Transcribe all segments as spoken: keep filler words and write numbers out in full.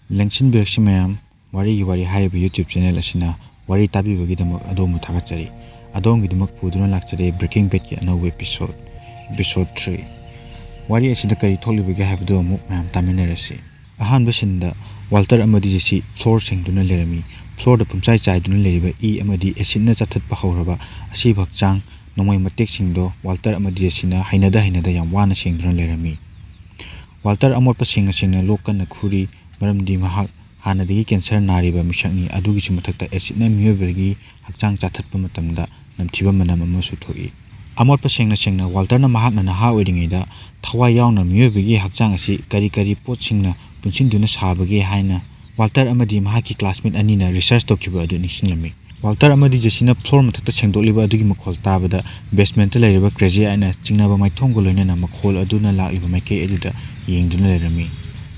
ꯂꯦꯡꯁꯤꯟꯕꯤꯔꯛꯁꯤ ꯃꯌꯥꯝ, ꯋꯥꯔꯤꯒꯤ ꯋꯥꯔꯤ ꯍꯥꯏꯔꯤꯕ YouTube channel ꯑꯁꯤꯅ ꯋꯥꯔꯤ ꯇꯥꯕꯤꯕꯒꯤꯗꯃꯛ ꯑꯗꯣꯝꯕꯨ ꯊꯥꯒꯠꯆꯔꯤ꯫ ꯑꯗꯣꯝꯒꯤꯗꯃꯛ ꯄꯨꯗꯨꯅ ꯂꯥꯛꯆꯔꯦ Breaking Badꯀꯤ ꯑꯅꯧꯕ episode, episode three꯫ ꯋꯥꯔꯤ ꯑꯁꯤꯗ ꯀꯔꯤ ꯊꯣꯛꯂꯤꯕꯒꯦ ꯍꯥꯏꯕꯗꯨ ꯑꯃꯨꯛ ꯃꯌꯥꯝ ꯇꯥꯃꯤꯟꯅꯔꯁꯤ꯫ ꯑꯍꯥꯟꯕ sceneꯗ ꯋꯥꯜꯇꯔ ꯑꯃꯗꯤ ꯖꯦꯁꯤ floor ꯁꯦꯡꯗꯨꯅ ꯂꯩꯔꯝꯃꯤ꯫ Floorꯗ ꯄꯨꯝꯆꯥꯏ ꯆꯥꯏꯗꯨꯅ ꯂꯩꯔꯤꯕ ꯏ ꯑꯃꯗꯤ acidꯅ ꯆꯥꯊꯠꯄ ꯍꯧꯔꯕ ꯑꯁꯤꯕ ꯍꯛꯆꯥꯡ ꯅꯣꯡꯃꯩ ꯃꯇꯦꯛꯁꯤꯡꯗꯣ ꯋꯥꯜꯇꯔ ꯑꯃꯗꯤ ꯖꯦꯁꯤꯅ ꯍꯩꯅꯗ ꯍꯩꯅꯗ ꯌꯥꯝ ꯋꯥꯅ ꯁꯦꯡꯗꯨꯅ ꯂꯩꯔꯝꯃꯤ꯫ ꯋꯥꯜꯇꯔ ꯑꯃꯣꯠꯄ ꯁꯦꯡꯅ ꯁꯦꯡꯅ ꯂꯣꯛ ꯀꯟꯅ ꯈꯨꯔꯤ, ꯃꯔꯝꯗꯤ ꯃꯍꯥꯛ ꯍꯥꯟꯅꯗꯒꯤ cancer ꯅꯥꯔꯤꯕ ꯃꯤꯁꯛꯅꯤ꯫ ꯑꯗꯨꯒꯤꯁꯨ ꯃꯊꯛꯇ acidꯅ ꯃꯤꯑꯣꯏꯕꯒꯤ ꯍꯛꯆꯥꯡ ꯆꯥꯊꯠꯄ ꯃꯇꯝꯗ ꯅꯝꯊꯤꯕ ꯃꯅꯝ ꯑꯃꯁꯨ ꯊꯣꯛꯏ꯫ ꯑꯃꯣꯠꯄ ꯁꯦꯡꯅ ꯁꯦꯡꯅ ꯋꯥꯜꯇꯔꯅ ꯃꯍꯥꯛꯅ ꯅꯍꯥ ꯑꯣꯏꯔꯤꯉꯩꯗ ꯊꯋꯥꯏ ꯌꯥꯎꯅ ꯃꯤꯑꯣꯏꯕꯒꯤ ꯍꯛꯆꯥꯡ ꯑꯁꯤ ꯀꯔꯤ ꯀꯔꯤ ꯄꯣꯠꯁꯤꯡꯅ ꯄꯨꯟꯁꯤꯟꯗꯨꯅ ꯁꯥꯕꯒꯦ ꯍꯥꯏꯅ ꯋꯥꯜꯇꯔ ꯑꯃꯗꯤ ꯃꯍꯥꯛꯀꯤ classmate ꯑꯅꯤꯅ research ꯇꯧꯈꯤꯕ ꯑꯗꯨ ꯅꯤꯡꯁꯤꯡꯂꯝꯃꯤ꯫ ꯋꯥꯜꯇꯔ ꯑꯃꯗꯤ ꯖꯦꯁꯤꯅ floor ꯃꯊꯛꯇ ꯁꯦꯡꯗꯣꯛꯂꯤꯕ ꯑꯗꯨꯒꯤ ꯃꯈꯣꯜ ꯇꯥꯕꯗ basementꯇ ꯂꯩꯔꯤꯕ ꯀ꯭ꯔꯦꯖꯤ ꯑꯥꯏꯠꯅ ꯆꯤꯡꯅꯕ ꯃꯥꯏꯊꯣꯡꯒ ꯂꯣꯏꯅꯅ ꯃꯈꯣꯜ ꯑꯗꯨꯅ ꯂꯥꯛꯂꯤꯕ ꯃꯥꯏꯀꯩ ꯑꯗꯨꯗ ꯌꯦꯡꯗꯨꯅ ꯂꯩꯔꯝꯃꯤ꯫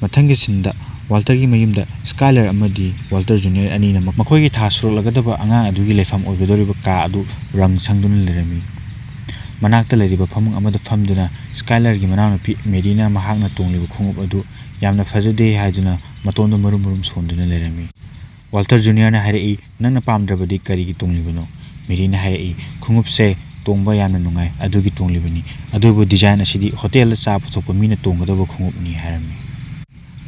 ꯃꯊꯪꯒꯤ sceneꯗ ꯋꯥꯜꯇꯔꯒꯤ ꯃꯌꯨꯝꯗ ꯁ꯭ꯀꯥꯏꯂꯔ ꯑꯃꯗꯤ ꯋꯥꯜꯇꯔ ꯖꯨꯅꯤꯌꯔ ꯑꯅꯤꯅ ꯃꯈꯣꯏꯒꯤ ꯊꯥ ꯁꯨꯔꯛꯂꯒꯗꯕ ꯑꯉꯥꯡ ꯑꯗꯨꯒꯤ ꯂꯩꯐꯝ ꯑꯣꯏꯒꯗꯧꯔꯤꯕ ꯀꯥ ꯑꯗꯨ ꯔꯪ ꯁꯪꯗꯨꯅ ꯂꯩꯔꯝꯃꯤ꯫ ꯃꯅꯥꯛꯇ ꯂꯩꯔꯤꯕ ꯐꯃꯨꯡ ꯑꯃꯗ ꯐꯝꯗꯨꯅ ꯁ꯭ꯀꯥꯏꯂꯔꯒꯤ ꯃꯅꯥꯎꯅꯨꯄꯤ ꯃꯦꯔꯤꯅ ꯃꯍꯥꯛꯅ ꯇꯣꯡꯂꯤꯕ ꯈꯣꯡꯎꯞ ꯑꯗꯨ ꯌꯥꯝꯅ ꯐꯖꯗꯦ ꯍꯥꯏꯗꯨꯅ ꯃꯇꯣꯟꯗ ꯃꯔꯨꯝ ꯃꯔꯨꯝ ꯁꯣꯟꯗꯨꯅ ꯂꯩꯔꯝꯃꯤ꯫ ꯋꯥꯜꯇꯔ ꯖꯨꯅꯤꯌꯔꯅ ꯍꯥꯏꯔꯛꯏ, "ꯅꯪꯅ ꯄꯥꯝꯗ꯭ꯔꯕꯗꯤ ꯀꯔꯤꯒꯤ ꯇꯣꯡꯂꯤꯕꯅꯣ?" ꯃꯦꯔꯤꯅ ꯍꯥꯏꯔꯛꯏ, "ꯈꯣꯡꯎꯞꯁꯦ ꯇꯣꯡꯕ ꯌꯥꯝꯅ ꯅꯨꯡꯉꯥꯏ, ꯑꯗꯨꯒꯤ ꯇꯣꯡꯂꯤꯕꯅꯤ꯫ ꯑꯗꯨꯕꯨ design ꯑꯁꯤꯗꯤ ꯍꯣꯇꯦꯜꯗ ꯆꯥ ꯄꯨꯊꯣꯛꯄ ꯃꯤꯅ ꯇꯣꯡꯒꯗꯕ ꯈꯣꯡꯎꯞꯅꯤ" ꯍꯥꯏꯔꯝꯃꯤ꯫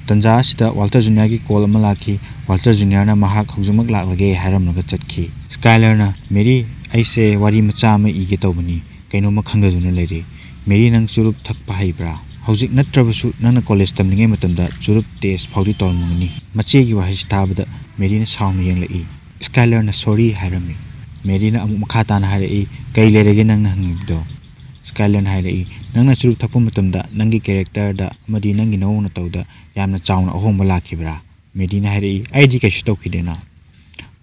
ꯇꯟꯖꯥ ꯑꯁꯤꯗ ꯋꯥꯜꯇꯔ ꯖꯨꯅꯤꯌꯔꯒꯤ call ꯑꯃ ꯂꯥꯛꯈꯤ꯫ ꯋꯥꯜꯇꯔ ꯖꯨꯅꯤꯌꯔꯅ ꯃꯍꯥꯛ ꯍꯧꯖꯤꯛꯃꯛ ꯂꯥꯛꯂꯒꯦ ꯍꯥꯏꯔꯝꯂꯒ ꯆꯠꯈꯤ꯫ ꯁ꯭ꯀꯥꯏꯂꯔꯅ, "ꯃꯦꯔꯤ, ꯑꯩꯁꯦ ꯋꯥꯔꯤ ꯃꯆꯥ ꯑꯃ ꯏꯒꯦ ꯇꯧꯕꯅꯤ, ꯀꯩꯅꯣꯝꯃ ꯈꯪꯗꯗꯨꯅ ꯂꯩꯔꯦ꯫ ꯃꯦꯔꯤ, ꯅꯪ ꯆꯨꯔꯨꯞ ꯊꯛꯄ ꯍꯩꯕ꯭ꯔꯥ? ꯍꯧꯖꯤꯛ ꯅꯠꯇ꯭ꯔꯕꯁꯨ ꯅꯪꯅ college ꯇꯝꯂꯤꯉꯩ ꯃꯇꯝꯗ ꯆꯨꯔꯨꯞ taste ꯐꯥꯎꯗꯤ ꯇꯧꯔꯝꯒꯅꯤ꯫" ꯃꯆꯦꯒꯤ ꯋꯥꯍꯩꯁꯤ ꯇꯥꯕꯗ ꯃꯦꯔꯤꯅ ꯁꯥꯎꯅ ꯌꯦꯡꯂꯛꯏ꯫ ꯁ꯭ꯀꯥꯏꯂꯔꯅ "Sorry" ꯍꯥꯏꯔꯝꯃꯤ꯫ ꯃꯦꯔꯤꯅ ꯑꯃꯨꯛ ꯃꯈꯥ ꯇꯥꯅ ꯍꯥꯏꯔꯛꯏ, "ꯀꯩ ꯂꯩꯔꯒꯦ ꯅꯪꯅ ꯍꯪꯂꯤꯕꯗꯣ?" ꯁ꯭ꯀꯥꯏꯂꯔꯅ ꯍꯥꯏꯔꯛꯏ, "ꯅꯪꯅ ꯆꯨꯔꯨꯞ ꯊꯛꯄ ꯃꯇꯝꯗ ꯅꯪꯒꯤ characterꯗ ꯑꯃꯗꯤ ꯅꯪꯒꯤ ꯅꯑꯣꯡ ꯅꯇꯧꯗ ꯌꯥꯝꯅ ꯆꯥꯎꯅ ꯑꯍꯣꯡꯕ ꯂꯥꯛꯈꯤꯕ꯭ꯔꯥ?" ꯃꯦꯔꯤꯅ ꯍꯥꯏꯔꯛꯏ, "ꯑꯩꯗꯤ ꯀꯩꯁꯨ ꯇꯧꯈꯤꯗꯦꯅ꯫"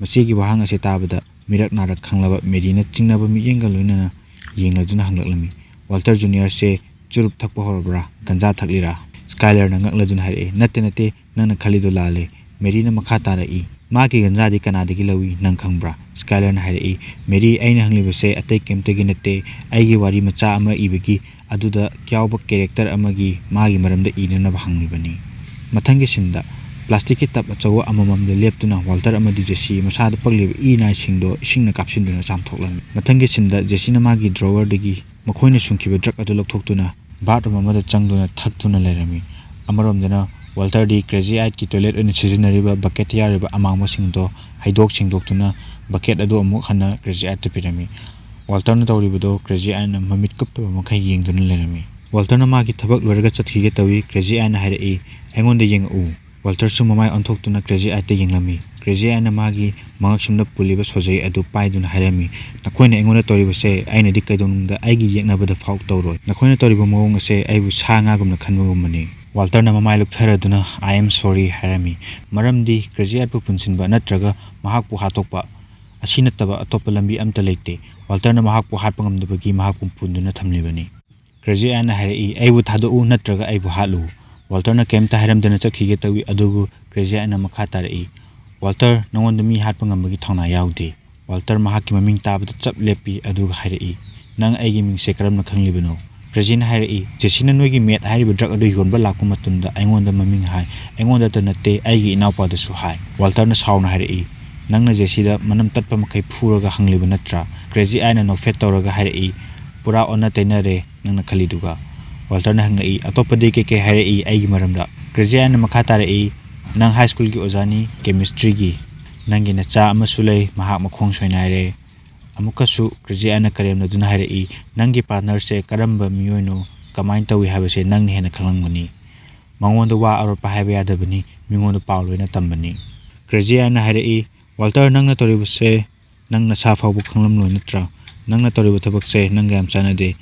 ꯃꯆꯦꯒꯤ ꯋꯥꯍꯪ ꯑꯁꯤ ꯇꯥꯕꯗ ꯃꯤꯔꯛ ꯅꯥꯔꯛ ꯈꯪꯂꯕ ꯃꯦꯔꯤꯅ ꯆꯤꯡꯅꯕ ꯃꯤꯠꯌꯦꯡꯒ ꯂꯣꯏꯅꯅ ꯌꯦꯡꯂꯗꯨꯅ ꯍꯪꯂꯛꯂꯝꯃꯤ, "ꯋꯥꯜꯇꯔ ꯖꯨꯅꯤꯌꯔꯁꯦ ꯆꯨꯔꯨꯞ ꯊꯛꯄ ꯍꯧꯔꯕ꯭ꯔꯥ? ꯒꯟꯖꯥ ꯊꯛꯂꯤꯔꯥ?" ꯁ꯭ꯀꯥꯏꯂꯔꯅ ꯉꯛꯂꯗꯨꯅ ꯍꯥꯏꯔꯛꯏ, "ꯅꯠꯇꯦ, ꯅꯠꯇꯦ, ꯅꯪꯅ ꯈꯜꯂꯤꯗꯣ ꯂꯥꯜꯂꯦ꯫" ꯃꯦꯔꯤꯅ ꯃꯈꯥ ꯇꯥꯔꯛꯏ, "ꯃꯥꯒꯤ ꯒꯟꯖꯥꯗꯤ ꯀꯅꯥꯗꯒꯤ ꯂꯧꯏ ꯅꯪ ꯈꯪꯕ꯭ꯔꯥ?" ꯁ꯭ꯀꯥꯏꯂꯔꯅ ꯍꯥꯏꯔꯛꯏ, "ꯃꯦꯔꯤ, ꯑꯩꯅ ꯍꯪꯂꯤꯕꯁꯦ ꯑꯇꯩ ꯀꯩꯝꯇꯒꯤ ꯅꯠꯇꯦ, ꯑꯩꯒꯤ ꯋꯥꯔꯤ ꯃꯆꯥ ꯑꯃ ꯏꯕꯒꯤ ꯑꯗꯨꯗ ꯌꯥꯎꯕ character ꯑꯃꯒꯤ ꯃꯥꯒꯤ ꯃꯔꯝꯗ ꯏꯅꯅꯕ ꯍꯪꯂꯤꯕꯅꯤ꯫" ꯃꯊꯪꯒꯤ sceneꯗ ꯄ꯭ꯂꯥꯁꯇꯤꯛꯀꯤ ꯇꯞ ꯑꯆꯧꯕ ꯑꯃꯃꯝꯗ ꯂꯦꯞꯇꯨꯅ ꯋꯥꯜꯇꯔ ꯑꯃꯗꯤ ꯖꯦꯁꯤ ꯃꯁꯥꯗ ꯄꯛꯂꯤꯕ ꯏ ꯅꯥꯏꯁꯤꯡꯗꯣ ꯏꯁꯤꯡꯅ ꯀꯥꯞꯁꯤꯟꯗꯨꯅ ꯆꯥꯝꯊꯣꯛꯂꯝꯃꯤ꯫ ꯃꯊꯪꯒꯤ ꯁꯤꯟꯗ ꯖꯦꯁꯤꯅ ꯃꯥꯒꯤ ꯗ꯭ꯔꯣꯋꯔꯗꯒꯤ ꯃꯈꯣꯏꯅ ꯁꯨꯡꯈꯤꯕ ꯗ꯭ꯔꯛ ꯑꯗꯨ ꯂꯧꯊꯣꯛꯇꯨꯅ ꯕꯥꯠꯔꯨꯝ ꯑꯃꯗ ꯆꯪꯗꯨꯅ ꯊꯛꯇꯨꯅ ꯂꯩꯔꯝꯃꯤ꯫ ꯑꯃꯔꯣꯝꯗꯅ ꯋꯥꯜꯇꯔꯗꯤ ꯀ꯭ꯔꯦꯖꯤ ꯑꯥꯏꯠꯀꯤ ꯇꯣꯏꯂꯦꯠ ꯑꯣꯏꯅ ꯁꯤꯖꯤꯟꯅꯔꯤꯕ ꯕꯛꯀꯦꯠꯇ ꯌꯥꯎꯔꯤꯕ ꯑꯃꯥꯡꯕꯁꯤꯡꯗꯣ ꯍꯩꯗꯣꯛ ꯁꯦꯡꯗꯣꯛꯇꯨꯅ ꯕꯛꯀꯦꯠ ꯑꯗꯨ ꯑꯃꯨꯛ ꯍꯟꯅ ꯀ꯭ꯔꯦꯖꯤ ꯑꯥꯏꯠꯇ ꯄꯤꯔꯝꯃꯤ꯫ ꯋꯥꯜꯇꯔꯅ ꯇꯧꯔꯤꯕꯗꯣ ꯀ꯭ꯔꯦꯖꯤ ꯑꯥꯏꯠꯅ ꯃꯃꯤꯠ ꯀꯨꯞꯇꯕ ꯃꯈꯩ ꯌꯦꯡꯗꯨꯅ ꯂꯩꯔꯝꯃꯤ꯫ ꯋꯥꯜꯇꯔꯅ ꯃꯥꯒꯤ ꯊꯕꯛ ꯂꯣꯏꯔꯒ ꯆꯠꯈꯤꯒꯦ ꯇꯧꯏ꯫ ꯀ꯭ꯔꯦꯖꯤ ꯑꯥꯏꯠꯅ ꯍꯥꯏꯔꯛꯏ, "ꯑꯩꯉꯣꯟꯗ ꯌꯦꯡꯉꯛꯎ"꯫ ꯋꯥꯜꯇꯔꯁꯨ ꯃꯃꯥꯏ ꯑꯣꯟꯊꯣꯛꯇꯨꯅ ꯀ꯭ꯔꯦꯖꯤ ꯑꯥꯏꯠꯇ ꯌꯦꯡꯂꯝꯃꯤ꯫ ꯀ꯭ꯔꯦꯖꯤ ꯑꯥꯏꯠꯅ ꯃꯥꯒꯤ ꯃꯉꯛꯁꯝꯗ ꯄꯨꯜꯂꯤꯕ ꯁꯣꯖꯩ ꯑꯗꯨ ꯄꯥꯏꯗꯨꯅ ꯍꯥꯏꯔꯝꯃꯤ, "ꯅꯈꯣꯏꯅ ꯑꯩꯉꯣꯟꯗ ꯇꯧꯔꯤꯕꯁꯦ ꯑꯩꯅꯗꯤ ꯀꯩꯗꯧꯅꯨꯡꯗ ꯑꯩꯒꯤ ꯌꯦꯛꯅꯕꯗ ꯐꯥꯎ ꯇꯧꯔꯣꯏ꯫ ꯅꯈꯣꯏꯅ ꯇꯧꯔꯤꯕ ꯃꯑꯣꯡ ꯑꯁꯦ ꯑꯩꯕꯨ ꯁꯥ ꯉꯥꯒꯨꯝꯅ ꯈꯟꯕꯒꯨꯝꯕꯅꯤ"꯫ ꯋꯥꯜꯇꯔꯅ ꯃꯃꯥꯏ ꯂꯨꯞꯊꯔꯗꯨꯅ "I am sorry" ꯍꯥꯏꯔꯝꯃꯤ, ꯃꯔꯝꯗꯤ ꯀ꯭ꯔꯦꯖꯤ ꯑꯥꯏꯠꯄꯨ ꯄꯨꯟꯁꯤꯟꯕ ꯅꯠꯇ꯭ꯔꯒ ꯃꯍꯥꯛꯄꯨ ꯍꯥꯠꯇꯣꯛꯄ ꯑꯁꯤ ꯅꯠꯇꯕ ꯑꯇꯣꯞꯄ ꯂꯝꯕꯤ ꯑꯃꯠꯇ ꯂꯩꯇꯦ꯫ ꯋꯥꯜꯇꯔꯅ ꯃꯍꯥꯛꯄꯨ ꯍꯥꯠꯄ ꯉꯝꯗꯕꯒꯤ ꯃꯍꯥꯛꯄꯨ ꯄꯨꯟꯗꯨꯅ ꯊꯝꯂꯤꯕꯅꯤ꯫ ꯀ꯭ꯔꯦꯖꯤ ꯑꯥꯏꯠꯅ ꯍꯥꯏꯔꯛꯏ, "ꯑꯩꯕꯨ ꯊꯥꯗꯣꯛꯎ ꯅꯠꯇ꯭ꯔꯒ ꯑꯩꯕꯨ ꯍꯥꯠꯂꯨ"꯫ ꯋꯥꯜꯇꯔꯅ ꯀꯩꯝꯇ ꯍꯥꯏꯔꯝꯗꯅ ꯆꯠꯈꯤꯒꯦ ꯇꯧꯏ, ꯑꯗꯨꯕꯨ ꯀ꯭ꯔꯦꯖꯤ ꯑꯥꯏꯠꯅ ꯃꯈꯥ ꯇꯥꯔꯛꯏ, "ꯋꯥꯜꯇꯔ, ꯅꯉꯣꯟꯗ ꯃꯤ ꯍꯥꯠꯄ ꯉꯝꯕꯒꯤ ꯊꯧꯅꯥ ꯌꯥꯎꯗꯦ"꯫ ꯋꯥꯜꯇꯔ ꯃꯍꯥꯛꯀꯤ ꯃꯃꯤꯡ ꯇꯥꯕꯗ ꯆꯞ ꯂꯦꯞꯄꯤ, ꯑꯗꯨꯒ ꯍꯥꯏꯔꯛꯏ, "ꯅꯪ ꯑꯩꯒꯤ ꯃꯤꯡꯁꯦ ꯀꯔꯝꯅ ꯈꯪꯂꯤꯕꯅꯣ?" ꯀ꯭ꯔꯦꯖꯤꯅ ꯍꯥꯏꯔꯛꯏ, "ꯖꯦꯁꯤꯅ ꯅꯣꯏꯒꯤ ꯃꯦꯠ ꯍꯥꯏꯔꯤꯕ ꯗ꯭ꯔꯛ ꯑꯗꯨ ꯌꯣꯟꯕ ꯂꯥꯛꯄ ꯃꯇꯝꯗ ꯑꯩꯉꯣꯟꯗ ꯃꯃꯤꯡ ꯍꯥꯏ, ꯑꯩꯉꯣꯟꯗꯇ ꯅꯠꯇꯦ, ꯑꯩꯒꯤ ꯏꯅꯥꯎꯄꯥꯗꯁꯨ ꯍꯥꯏ"꯫ ꯋꯥꯜꯇꯔꯅ ꯁꯥꯎꯅ ꯍꯥꯏꯔꯛꯏ, "ꯅꯪꯅ ꯖꯦꯁꯤꯗ ꯃꯅꯝ ꯇꯠꯄ ꯃꯈꯩ ꯐꯨꯔꯒ ꯍꯪꯂꯤꯕ ꯅꯠꯇ꯭ꯔꯥ?" ꯀ꯭ꯔꯦꯖꯤ ꯑꯥꯏꯠꯅ ꯅꯣꯛꯐꯦꯠ ꯇꯧꯔꯒ ꯍꯥꯏꯔꯛꯏ, "ꯄꯨꯔꯥ ꯑꯣꯟꯅ ꯇꯩꯅꯔꯦ ꯅꯪꯅ ꯈꯜꯂꯤꯗꯨꯒ"꯫ ꯋꯥꯜꯇꯔꯅ ꯍꯪꯂꯛꯏ, "ꯑꯇꯣꯞꯄꯗꯤ ꯀꯩꯀꯩ ꯍꯥꯏꯔꯛꯏ ꯑꯩꯒꯤ ꯃꯔꯝꯗ?" ꯀ꯭ꯔꯦꯖꯤ ꯑꯥꯏꯠꯅ ꯃꯈꯥ ꯇꯥꯔꯛꯏ, "ꯅꯪ ꯍꯥꯏ ꯁ꯭ꯀꯨꯜꯒꯤ ꯑꯣꯖꯥꯅꯤ, ꯀꯦꯃꯤꯁꯇ꯭ꯔꯤꯒꯤ꯫ ꯅꯪꯒꯤ ꯅꯆꯥ ꯑꯃꯁꯨ ꯂꯩ, ꯃꯍꯥꯛ ꯃꯈꯣꯡ ꯁꯣꯏꯅꯥꯏꯔꯦ"꯫ ꯑꯃꯨꯛꯀꯁꯨ ꯀ꯭ꯔꯦꯖꯤ ꯑꯥꯏꯠꯅ ꯀꯔꯦꯝꯅꯗꯨꯅ ꯍꯥꯏꯔꯛꯏ, "ꯅꯪꯒꯤ ꯄꯥꯔꯠꯅꯔꯁꯦ ꯀꯔꯝꯕ ꯃꯤꯑꯣꯏꯅꯣ, ꯀꯃꯥꯏꯅ ꯇꯧꯏ ꯍꯥꯏꯕꯁꯦ ꯅꯪꯅ ꯍꯦꯟꯅ ꯈꯪꯂꯝꯒꯅꯤ꯫ ꯃꯉꯣꯟꯗ ꯋꯥ ꯑꯔꯣꯠꯄ ꯍꯥꯏꯕ ꯌꯥꯗꯕꯅꯤ, ꯃꯤꯉꯣꯟꯗ ꯄꯥꯎ ꯂꯣꯏꯅ ꯇꯝꯕꯅꯤ"꯫ ꯀ꯭ꯔꯦꯖꯤ ꯑꯥꯏꯠꯅ ꯍꯥꯏꯔꯛꯏ, "ꯋꯥꯜꯇꯔ, ꯅꯪꯅ ꯇꯧꯔꯤꯕꯁꯦ ꯅꯪ ꯅꯁꯥ ꯐꯥꯎꯕ ꯈꯪꯂꯝꯂꯣꯏ ꯅꯠꯇ꯭ꯔꯥ? ꯅꯪꯅ ꯇꯧꯔꯤꯕ ꯊꯕꯛꯁꯦ ꯅꯪꯒ ꯌꯥꯝ ꯆꯥꯟꯅꯗꯦ"꯫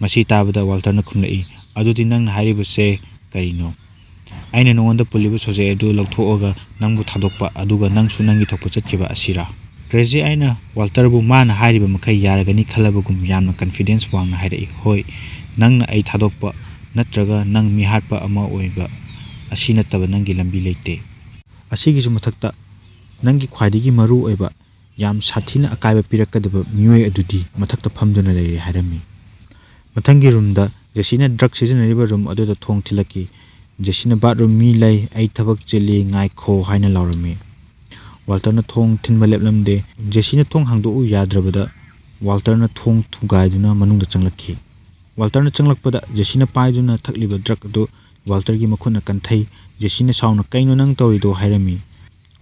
ꯃꯁꯤ ꯇꯥꯕꯗ ꯋꯥꯜꯇꯔꯅ ꯈꯨꯝꯂꯛꯏ, "ꯑꯗꯨꯗꯤ ꯅꯪꯅ ꯍꯥꯏꯔꯤꯕꯁꯦ ꯀꯔꯤꯅꯣ? ꯑꯩꯅ ꯅꯉꯣꯟꯗ ꯄꯨꯜꯂꯤꯕ ꯁꯣꯖꯩ ꯑꯗꯨ ꯂꯧꯊꯣꯛꯑꯒ ꯅꯪꯕꯨ ꯊꯥꯗꯣꯛꯄ, ꯑꯗꯨꯒ ꯅꯪꯁꯨ ꯅꯪꯒꯤ ꯊꯣꯛꯄ ꯆꯠꯈꯤꯕ ꯑꯁꯤꯔꯥ?" ꯀ꯭ꯔꯦꯖꯤ ꯑꯥꯏꯠꯅ ꯋꯥꯜꯇꯔꯕꯨ ꯃꯥꯅ ꯍꯥꯏꯔꯤꯕ ꯃꯈꯩ ꯌꯥꯔꯒꯅꯤ ꯈꯜꯂꯕꯒꯨꯝ ꯌꯥꯝꯅ ꯀꯟꯐꯤꯗꯦꯟꯁ ꯋꯥꯡꯅ ꯍꯥꯏꯔꯛꯏ, "ꯍꯣꯏ, ꯅꯪꯅ ꯑꯩ ꯊꯥꯗꯣꯛꯄ ꯅꯠꯇ꯭ꯔꯒ ꯅꯪ ꯃꯤꯍꯥꯠꯄ ꯑꯃ ꯑꯣꯏꯕ ꯑꯁꯤ ꯅꯠꯇꯕ ꯅꯪꯒꯤ ꯂꯝꯕꯤ ꯂꯩꯇꯦ꯫ ꯑꯁꯤꯒꯤꯁꯨ ꯃꯊꯛꯇ ꯅꯪꯒꯤ ꯈ꯭ꯋꯥꯏꯗꯒꯤ ꯃꯔꯨ ꯑꯣꯏꯕ, ꯌꯥꯝ ꯁꯥꯊꯤꯅ ꯑꯀꯥꯏꯕ ꯄꯤꯔꯛꯀꯗꯕ ꯃꯤꯑꯣꯏ ꯑꯗꯨꯗꯤ ꯃꯊꯛꯇ ꯐꯝꯗꯨꯅ ꯂꯩꯔꯦ" ꯍꯥꯏꯔꯝꯃꯤ꯫ ꯃꯊꯪꯒꯤ ꯔꯨꯝꯗ ꯖꯦꯁꯤꯅ ꯗ꯭ꯔꯛ ꯁꯤꯖꯤꯟꯅꯔꯤꯕ ꯔꯨꯝ ꯑꯗꯨꯗ ꯊꯣꯡ ꯊꯤꯜꯂꯛꯈꯤ꯫ "ꯖꯦꯁꯤꯅ, ꯕꯥꯠꯔꯨꯝ ꯃꯤ ꯂꯩ, ꯑꯩ ꯊꯕꯛ ꯆꯤꯜꯂꯤ, ꯉꯥꯏꯈꯣ" ꯍꯥꯏꯅ ꯂꯥꯎꯔꯝꯃꯤ꯫ ꯋꯥꯜꯇꯔꯅ ꯊꯣꯡ ꯊꯤꯟꯕ ꯂꯦꯞꯂꯝꯗꯦ꯫ ꯖꯦꯁꯤꯅ ꯊꯣꯡ ꯍꯥꯡꯗꯣꯛꯎ ꯌꯥꯗ꯭ꯔꯕꯗ ꯋꯥꯜꯇꯔꯅ ꯊꯣꯡ ꯊꯨꯒꯥꯏꯗꯨꯅ ꯃꯅꯨꯡꯗ ꯆꯪꯂꯛꯈꯤ꯫ ꯋꯥꯜꯇꯔꯅ ꯆꯪꯂꯛꯄꯗ ꯖꯦꯁꯤꯅ ꯄꯥꯏꯗꯨꯅ ꯊꯛꯂꯤꯕ ꯗ꯭ꯔꯒ ꯑꯗꯨ ꯋꯥꯜꯇꯔꯒꯤ ꯃꯈꯨꯠꯅ ꯀꯟꯊꯩ꯫ ꯖꯦꯁꯤꯅ ꯁꯥꯎꯅ "ꯀꯩꯅꯣ ꯅꯪ ꯇꯧꯔꯤꯗꯣ?" ꯍꯥꯏꯔꯝꯃꯤ꯫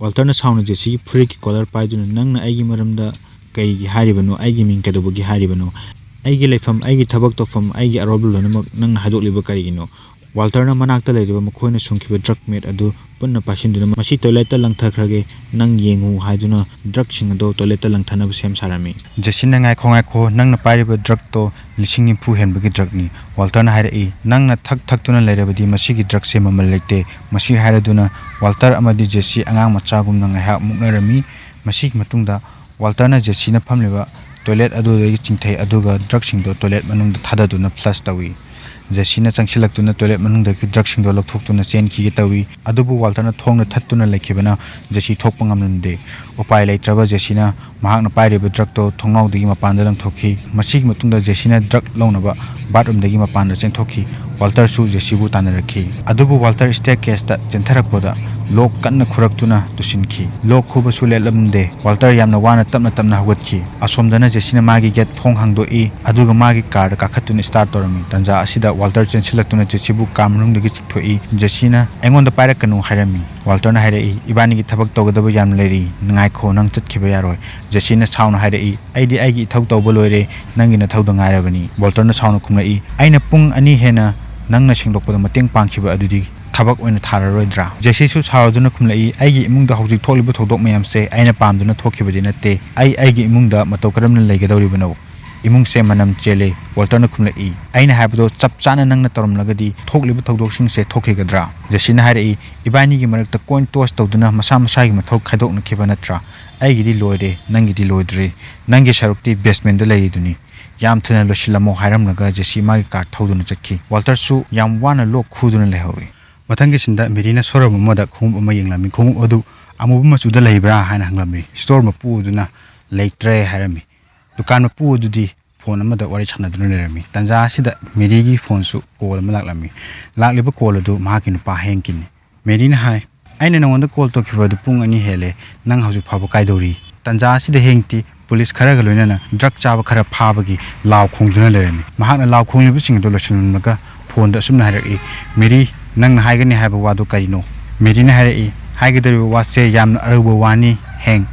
ꯋꯥꯜꯇꯔꯅ ꯁꯥꯎꯅ ꯖꯦꯁꯤꯒꯤ ꯐꯨꯔꯤꯠꯀꯤ ꯀꯣꯂꯔ ꯄꯥꯏꯗꯨꯅ, "ꯅꯪꯅ ꯑꯩꯒꯤ ꯃꯔꯝꯗ ꯀꯔꯤꯒꯤ ꯍꯥꯏꯔꯤꯕꯅꯣ? ꯑꯩꯒꯤ ꯃꯤꯡ ꯀꯩꯗꯧꯕꯒꯤ ꯍꯥꯏꯔꯤꯕꯅꯣ? ꯑꯩꯒꯤ ꯂꯩꯐꯝ, ꯑꯩꯒꯤ ꯊꯕꯛ ꯇꯧꯐꯝ, ꯑꯩꯒꯤ ꯑꯔꯣꯏꯕ ꯂꯣꯏꯅꯃꯛ ꯅꯪꯅ ꯍꯥꯏꯗꯣꯛꯂꯤꯕ ꯀꯔꯤꯒꯤꯅꯣ?" ꯋꯥꯜꯇꯔꯅ ꯃꯅꯥꯛꯇ ꯂꯩꯔꯤꯕ ꯃꯈꯣꯏꯅ ꯁꯨꯡꯈꯤꯕ ꯗ꯭ꯔꯒ ꯃꯦꯠ ꯑꯗꯨ ꯄꯨꯟꯅ ꯄꯥꯏꯁꯤꯟꯗꯨꯅ, "ꯃꯁꯤ ꯇꯣꯏꯂꯦꯠꯇ ꯂꯪꯊꯈ꯭ꯔꯒꯦ, ꯅꯪ ꯌꯦꯡꯉꯨ" ꯍꯥꯏꯗꯨꯅ ꯗ꯭ꯔꯒꯁꯤꯡ ꯑꯗꯨ ꯇꯣꯏꯂꯦꯠꯇ ꯂꯪꯊꯅꯕ ꯁꯦꯝ ꯁꯥꯔꯝꯃꯤ꯫ ꯖꯦꯁꯤꯅ, "ꯉꯥꯏꯈꯣ, ꯉꯥꯏꯈꯣ, ꯅꯪꯅ ꯄꯥꯏꯔꯤꯕ ꯗ꯭ꯔꯒꯇꯣ ꯂꯤꯁꯤꯡ ꯅꯤꯐꯨ ꯍꯦꯟꯕꯒꯤ ꯗ꯭ꯔꯒꯅꯤ"꯫ ꯋꯥꯜꯇꯔꯅ ꯍꯥꯏꯔꯛꯏ, "ꯅꯪꯅ ꯊꯛ ꯊꯛꯇꯨꯅ ꯂꯩꯔꯕꯗꯤ ꯃꯁꯤꯒꯤ ꯗ꯭ꯔꯒꯁꯦ ꯃꯃꯜ ꯂꯩꯇꯦ"꯫ ꯃꯁꯤ ꯍꯥꯏꯔꯗꯨꯅ ꯋꯥꯜꯇꯔ ꯑꯃꯗꯤ ꯖꯦꯁꯤ ꯑꯉꯥꯡ ꯃꯆꯥꯒꯨꯝꯅ ꯉꯥꯏꯍꯥꯛ ꯃꯨꯛꯅꯔꯝꯃꯤ꯫ ꯃꯁꯤꯒꯤ ꯃꯇꯨꯡꯗ ꯋꯥꯜꯇꯔꯅ ꯖꯦꯁꯤꯅ ꯐꯝꯂꯤꯕ ꯇꯣꯏꯂꯦꯠ ꯑꯗꯨꯗꯒꯤ ꯆꯤꯡꯊꯩ, ꯑꯗꯨꯒ ꯗ꯭ꯔꯒꯁꯤꯡꯗꯣ ꯇꯣꯏꯂꯦꯠ ꯃꯅꯨꯡꯗ ꯊꯥꯗꯗꯨꯅ ꯐ꯭ꯂꯁ ꯇꯧꯏ꯫ ꯖꯦꯁꯤꯅ ꯆꯪꯁꯤꯜꯂꯛꯇꯨꯅ ꯇꯣꯏꯂꯦꯠ ꯃꯅꯨꯡꯗꯒꯤ ꯗ꯭ꯔꯒꯁꯤꯡꯗꯣ ꯂꯧꯊꯣꯛꯇꯨꯅ ꯆꯦꯟꯈꯤꯒꯦ ꯇꯧꯏ, ꯑꯗꯨꯕꯨ ꯋꯥꯜꯇꯔꯅ ꯊꯣꯡꯅ ꯊꯠꯇꯨꯅ ꯂꯩꯈꯤꯕꯅ ꯖꯦꯁꯤ ꯊꯣꯛꯄ ꯉꯝꯂꯝꯗꯦ꯫ ꯎꯄꯥꯏ ꯂꯩꯇ꯭ꯔꯕ ꯖꯦꯁꯤꯅ ꯃꯍꯥꯛꯅ ꯄꯥꯏꯔꯤꯕ ꯗ꯭ꯔꯒꯇꯣ ꯊꯣꯡꯅꯥꯎꯗꯒꯤ ꯃꯄꯥꯟꯗ ꯂꯪꯊꯣꯛꯈꯤ꯫ ꯃꯁꯤꯒꯤ ꯃꯇꯨꯡꯗ ꯖꯦꯁꯤꯅ ꯗ꯭ꯔꯒ ꯂꯧꯅꯕ ꯕꯥꯠꯔꯨꯝꯗꯒꯤ ꯃꯄꯥꯟꯗ ꯆꯦꯟꯊꯣꯛꯈꯤ꯫ ꯋꯥꯜꯇꯔꯁꯨ ꯖꯦꯁꯤꯕꯨ ꯇꯥꯟꯅꯔꯛꯈꯤ꯫ ꯑꯗꯨꯕꯨ ꯋꯥꯜꯇꯔ ꯁ꯭ꯇꯦꯔꯀꯦꯁꯇ ꯆꯦꯟꯊꯔꯛꯄꯗ ꯂꯣꯛ ꯀꯟꯅ ꯈꯨꯔꯛꯇꯨꯅ ꯇꯨꯁꯤꯟꯈꯤ꯫ ꯂꯣꯛ ꯈꯨꯕꯁꯨ ꯂꯦꯞꯂꯝꯗꯦ꯫ ꯋꯥꯜꯇꯔ ꯌꯥꯝꯅ ꯋꯥꯅ ꯇꯞꯅ ꯇꯞꯅ ꯍꯧꯒꯠꯈꯤ꯫ ꯑꯁꯣꯝꯗꯅ ꯖꯦꯁꯤꯅ ꯃꯥꯒꯤ ꯒꯦꯠ ꯊꯣꯡ ꯍꯥꯡꯗꯣꯛꯏ, ꯑꯗꯨꯒ ꯃꯥꯒꯤ ꯀꯥꯔꯗ ꯀꯥꯈꯠꯇꯨꯅ ꯁ꯭ꯇꯥꯔꯠ ꯇꯧꯔꯝꯃꯤ꯫ ꯇꯟꯖꯥ ꯑꯁꯤꯗ ꯋꯥꯜꯇꯔ ꯆꯦꯟꯁꯤꯜꯂꯛꯇꯨꯅ ꯖꯦꯁꯤꯕꯨ ꯀꯥꯔ ꯃꯅꯨꯡꯗꯒꯤ ꯆꯤꯡꯊꯣꯛꯏ꯫ ꯖꯦꯁꯤꯅ, "ꯑꯩꯉꯣꯟꯗ ꯄꯥꯏꯔꯛꯀꯅꯨ" ꯍꯥꯏꯔꯝꯃꯤ꯫ ꯋꯥꯜꯇꯔꯅ ꯍꯥꯏꯔꯛꯏ, "ꯏꯕꯥꯅꯤꯒꯤ ꯊꯕꯛ ꯇꯧꯒꯗꯕ ꯌꯥꯝ ꯂꯩꯔꯤ, ꯉꯥꯏꯈꯣ, ꯅꯪ ꯆꯠꯈꯤꯕ ꯌꯥꯔꯣꯏ"꯫ ꯖꯦꯁꯤꯅ ꯁꯥꯎꯅ ꯍꯥꯏꯔꯛꯏ, "ꯑꯩꯗꯤ ꯑꯩꯒꯤ ꯏꯊꯧ ꯇꯧꯕ ꯂꯣꯏꯔꯦ, ꯅꯪꯒꯤ ꯅꯊꯧꯗ ꯉꯥꯏꯔꯕꯅꯤ"꯫ ꯋꯥꯜꯇꯔꯅ ꯁꯥꯎꯅ ꯈꯨꯝꯂꯛꯏ, "ꯑꯩꯅ ꯄꯨꯡ ꯑꯅꯤ ꯍꯦꯟꯅ ꯅꯪꯅ ꯁꯦꯡꯗꯣꯛꯄꯗ ꯃꯇꯦꯡ ꯄꯥꯡꯈꯤꯕ ꯑꯗꯨꯗꯤ ꯊꯕꯛ ꯑꯣꯏꯅ ꯊꯥꯔꯔꯣꯏꯗ꯭ꯔꯥ?" ꯖꯦꯁꯤꯁꯨ ꯁꯥꯎꯗꯨꯅ ꯈꯨꯝꯂꯛꯏ, "ꯑꯩꯒꯤ ꯏꯃꯨꯡꯗ ꯍꯧꯖꯤꯛ ꯊꯣꯛꯂꯤꯕ ꯊꯧꯗꯣꯛ ꯃꯌꯥꯝꯁꯦ ꯑꯩꯅ ꯄꯥꯝꯗꯨꯅ ꯊꯣꯛꯈꯤꯕꯗꯤ ꯅꯠꯇꯦ꯫ ꯑꯩ ꯑꯩꯒꯤ ꯏꯃꯨꯡꯗ ꯃꯇꯧ ꯀꯔꯝꯅ ꯂꯩꯒꯗꯧꯔꯤꯕꯅꯣ? ꯏꯃꯨꯡꯁꯦ ꯃꯅꯝ ꯆꯦꯜꯂꯦ"꯫ ꯋꯥꯜꯇꯔꯅ ꯈꯨꯝꯂꯛꯏ, "ꯑꯩꯅ ꯍꯥꯏꯕꯗꯣ ꯆꯞ ꯆꯥꯅ ꯅꯪꯅ ꯇꯧꯔꯝꯂꯒꯗꯤ ꯊꯣꯛꯂꯤꯕ ꯊꯧꯗꯣꯛꯁꯤꯡꯁꯦ ꯊꯣꯛꯈꯤꯒꯗ꯭ꯔꯥ?" ꯖꯦꯁꯤꯅ ꯍꯥꯏꯔꯛꯏ, "ꯏꯕꯥꯅꯤꯒꯤ ꯃꯔꯛꯇ ꯀꯣꯏꯟ ꯇꯣꯁ ꯇꯧꯗꯨꯅ ꯃꯁꯥ ꯃꯁꯥꯒꯤ ꯃꯊꯧ ꯈꯥꯏꯗꯣꯛꯅꯈꯤꯕ ꯅꯠꯇ꯭ꯔꯥ? ꯑꯩꯒꯤꯗꯤ ꯂꯣꯏꯔꯦ, ꯅꯪꯒꯤꯗꯤ ꯂꯣꯏꯗ꯭ꯔꯤ꯫ ꯅꯪꯒꯤ ꯁꯔꯨꯛꯇꯤ ꯕꯦꯁꯃꯦꯟꯗ ꯂꯩꯔꯤꯗꯨꯅꯤ꯫ ꯌꯥꯝ ꯊꯨꯅ ꯂꯣꯏꯁꯤꯜꯂꯝꯃꯣ" ꯍꯥꯏꯔꯝꯂꯒ ꯖꯦꯁꯤ ꯃꯥꯒꯤ ꯀꯥꯔ ꯊꯧꯗꯨꯅ ꯆꯠꯈꯤ꯫ ꯋꯥꯜꯇꯔꯁꯨ ꯌꯥꯝ ꯋꯥꯅ ꯂꯣꯛ ꯈꯨꯗꯨꯅ ꯂꯩꯍꯧꯏ꯫ ꯃꯊꯪꯒꯤ ꯁꯤꯟꯗ ꯃꯦꯔꯤꯅ ꯁꯣꯔꯨꯝ ꯑꯃꯗ ꯈꯣꯡꯎꯞ ꯑꯃ ꯌꯦꯡꯂꯝꯃꯤ꯫ "ꯈꯣꯡꯎꯞ ꯑꯗꯨ ꯑꯃꯨꯕ ꯃꯆꯨꯗ ꯂꯩꯕ꯭ꯔꯥ?" ꯍꯥꯏꯅ ꯍꯪꯂꯝꯃꯤ꯫ ꯁ꯭ꯇꯣꯔ ꯃꯄꯨ ꯑꯗꯨꯅ "ꯂꯩꯇ꯭ꯔꯦ" ꯍꯥꯏꯔꯝꯃꯤ꯫ ꯗꯨꯀꯥꯟ ꯃꯄꯨ ꯑꯗꯨꯗꯤ ꯐꯣꯟ ꯑꯃꯗ ꯋꯥꯔꯤ ꯁꯥꯟꯅꯗꯨꯅ ꯂꯩꯔꯝꯃꯤ꯫ ꯇꯥꯟꯖꯥ ꯑꯁꯤꯗ ꯃꯦꯔꯤꯒꯤ ꯐꯣꯟꯁꯨ ꯀꯣꯜ ꯑꯃ ꯂꯥꯛꯂꯝꯃꯤ꯫ ꯂꯥꯛꯂꯤꯕ ꯀꯣꯜ ꯑꯗꯨ ꯃꯍꯥꯛꯀꯤ ꯅꯨꯄꯥ ꯍꯦꯡꯀꯤꯅꯤ꯫ ꯃꯦꯔꯤꯅ ꯍꯥꯏ, "ꯑꯩꯅ ꯅꯉꯣꯟꯗ ꯀꯣꯜ ꯇꯧꯈꯤꯕ ꯑꯗꯨ ꯄꯨꯡ ꯑꯅꯤ ꯍꯦꯜꯂꯦ, ꯅꯪ ꯍꯧꯖꯤꯛ ꯐꯥꯎꯕ ꯀꯥꯏꯗꯧꯔꯤ?" ꯇꯥꯟꯖꯥ ꯑꯁꯤꯗ ꯍꯦꯡꯇꯤ ꯄꯨꯂꯤꯁ ꯈꯔꯒ ꯂꯣꯏꯅꯅ ꯗ꯭ꯔꯒ ꯆꯥꯕ ꯈꯔ ꯐꯥꯕꯒꯤ ꯂꯥꯎ ꯈꯣꯡꯗꯨꯅ ꯂꯩꯔꯝꯃꯤ꯫ ꯃꯍꯥꯛꯅ ꯂꯥꯎ ꯈꯣꯡꯂꯤꯕꯁꯤꯡ ꯑꯗꯨ ꯂꯣꯏꯁꯤꯜꯂꯝꯂꯒ ꯐꯣꯟꯗ ꯑꯁꯨꯝꯅ ꯍꯥꯏꯔꯛꯏ, "ꯃꯦꯔꯤ, ꯅꯪꯅ ꯍꯥꯏꯒꯅꯤ ꯍꯥꯏꯕ ꯋꯥꯗꯨ ꯀꯔꯤꯅꯣ?" ꯃꯦꯔꯤꯅ ꯍꯥꯏꯔꯛꯏ, "ꯍꯥꯏꯒꯗꯧꯔꯤꯕ ꯋꯥꯁꯦ ꯌꯥꯝꯅ ꯑꯔꯨꯕ ꯋꯥꯅꯤ, ꯍꯦꯡ꯫"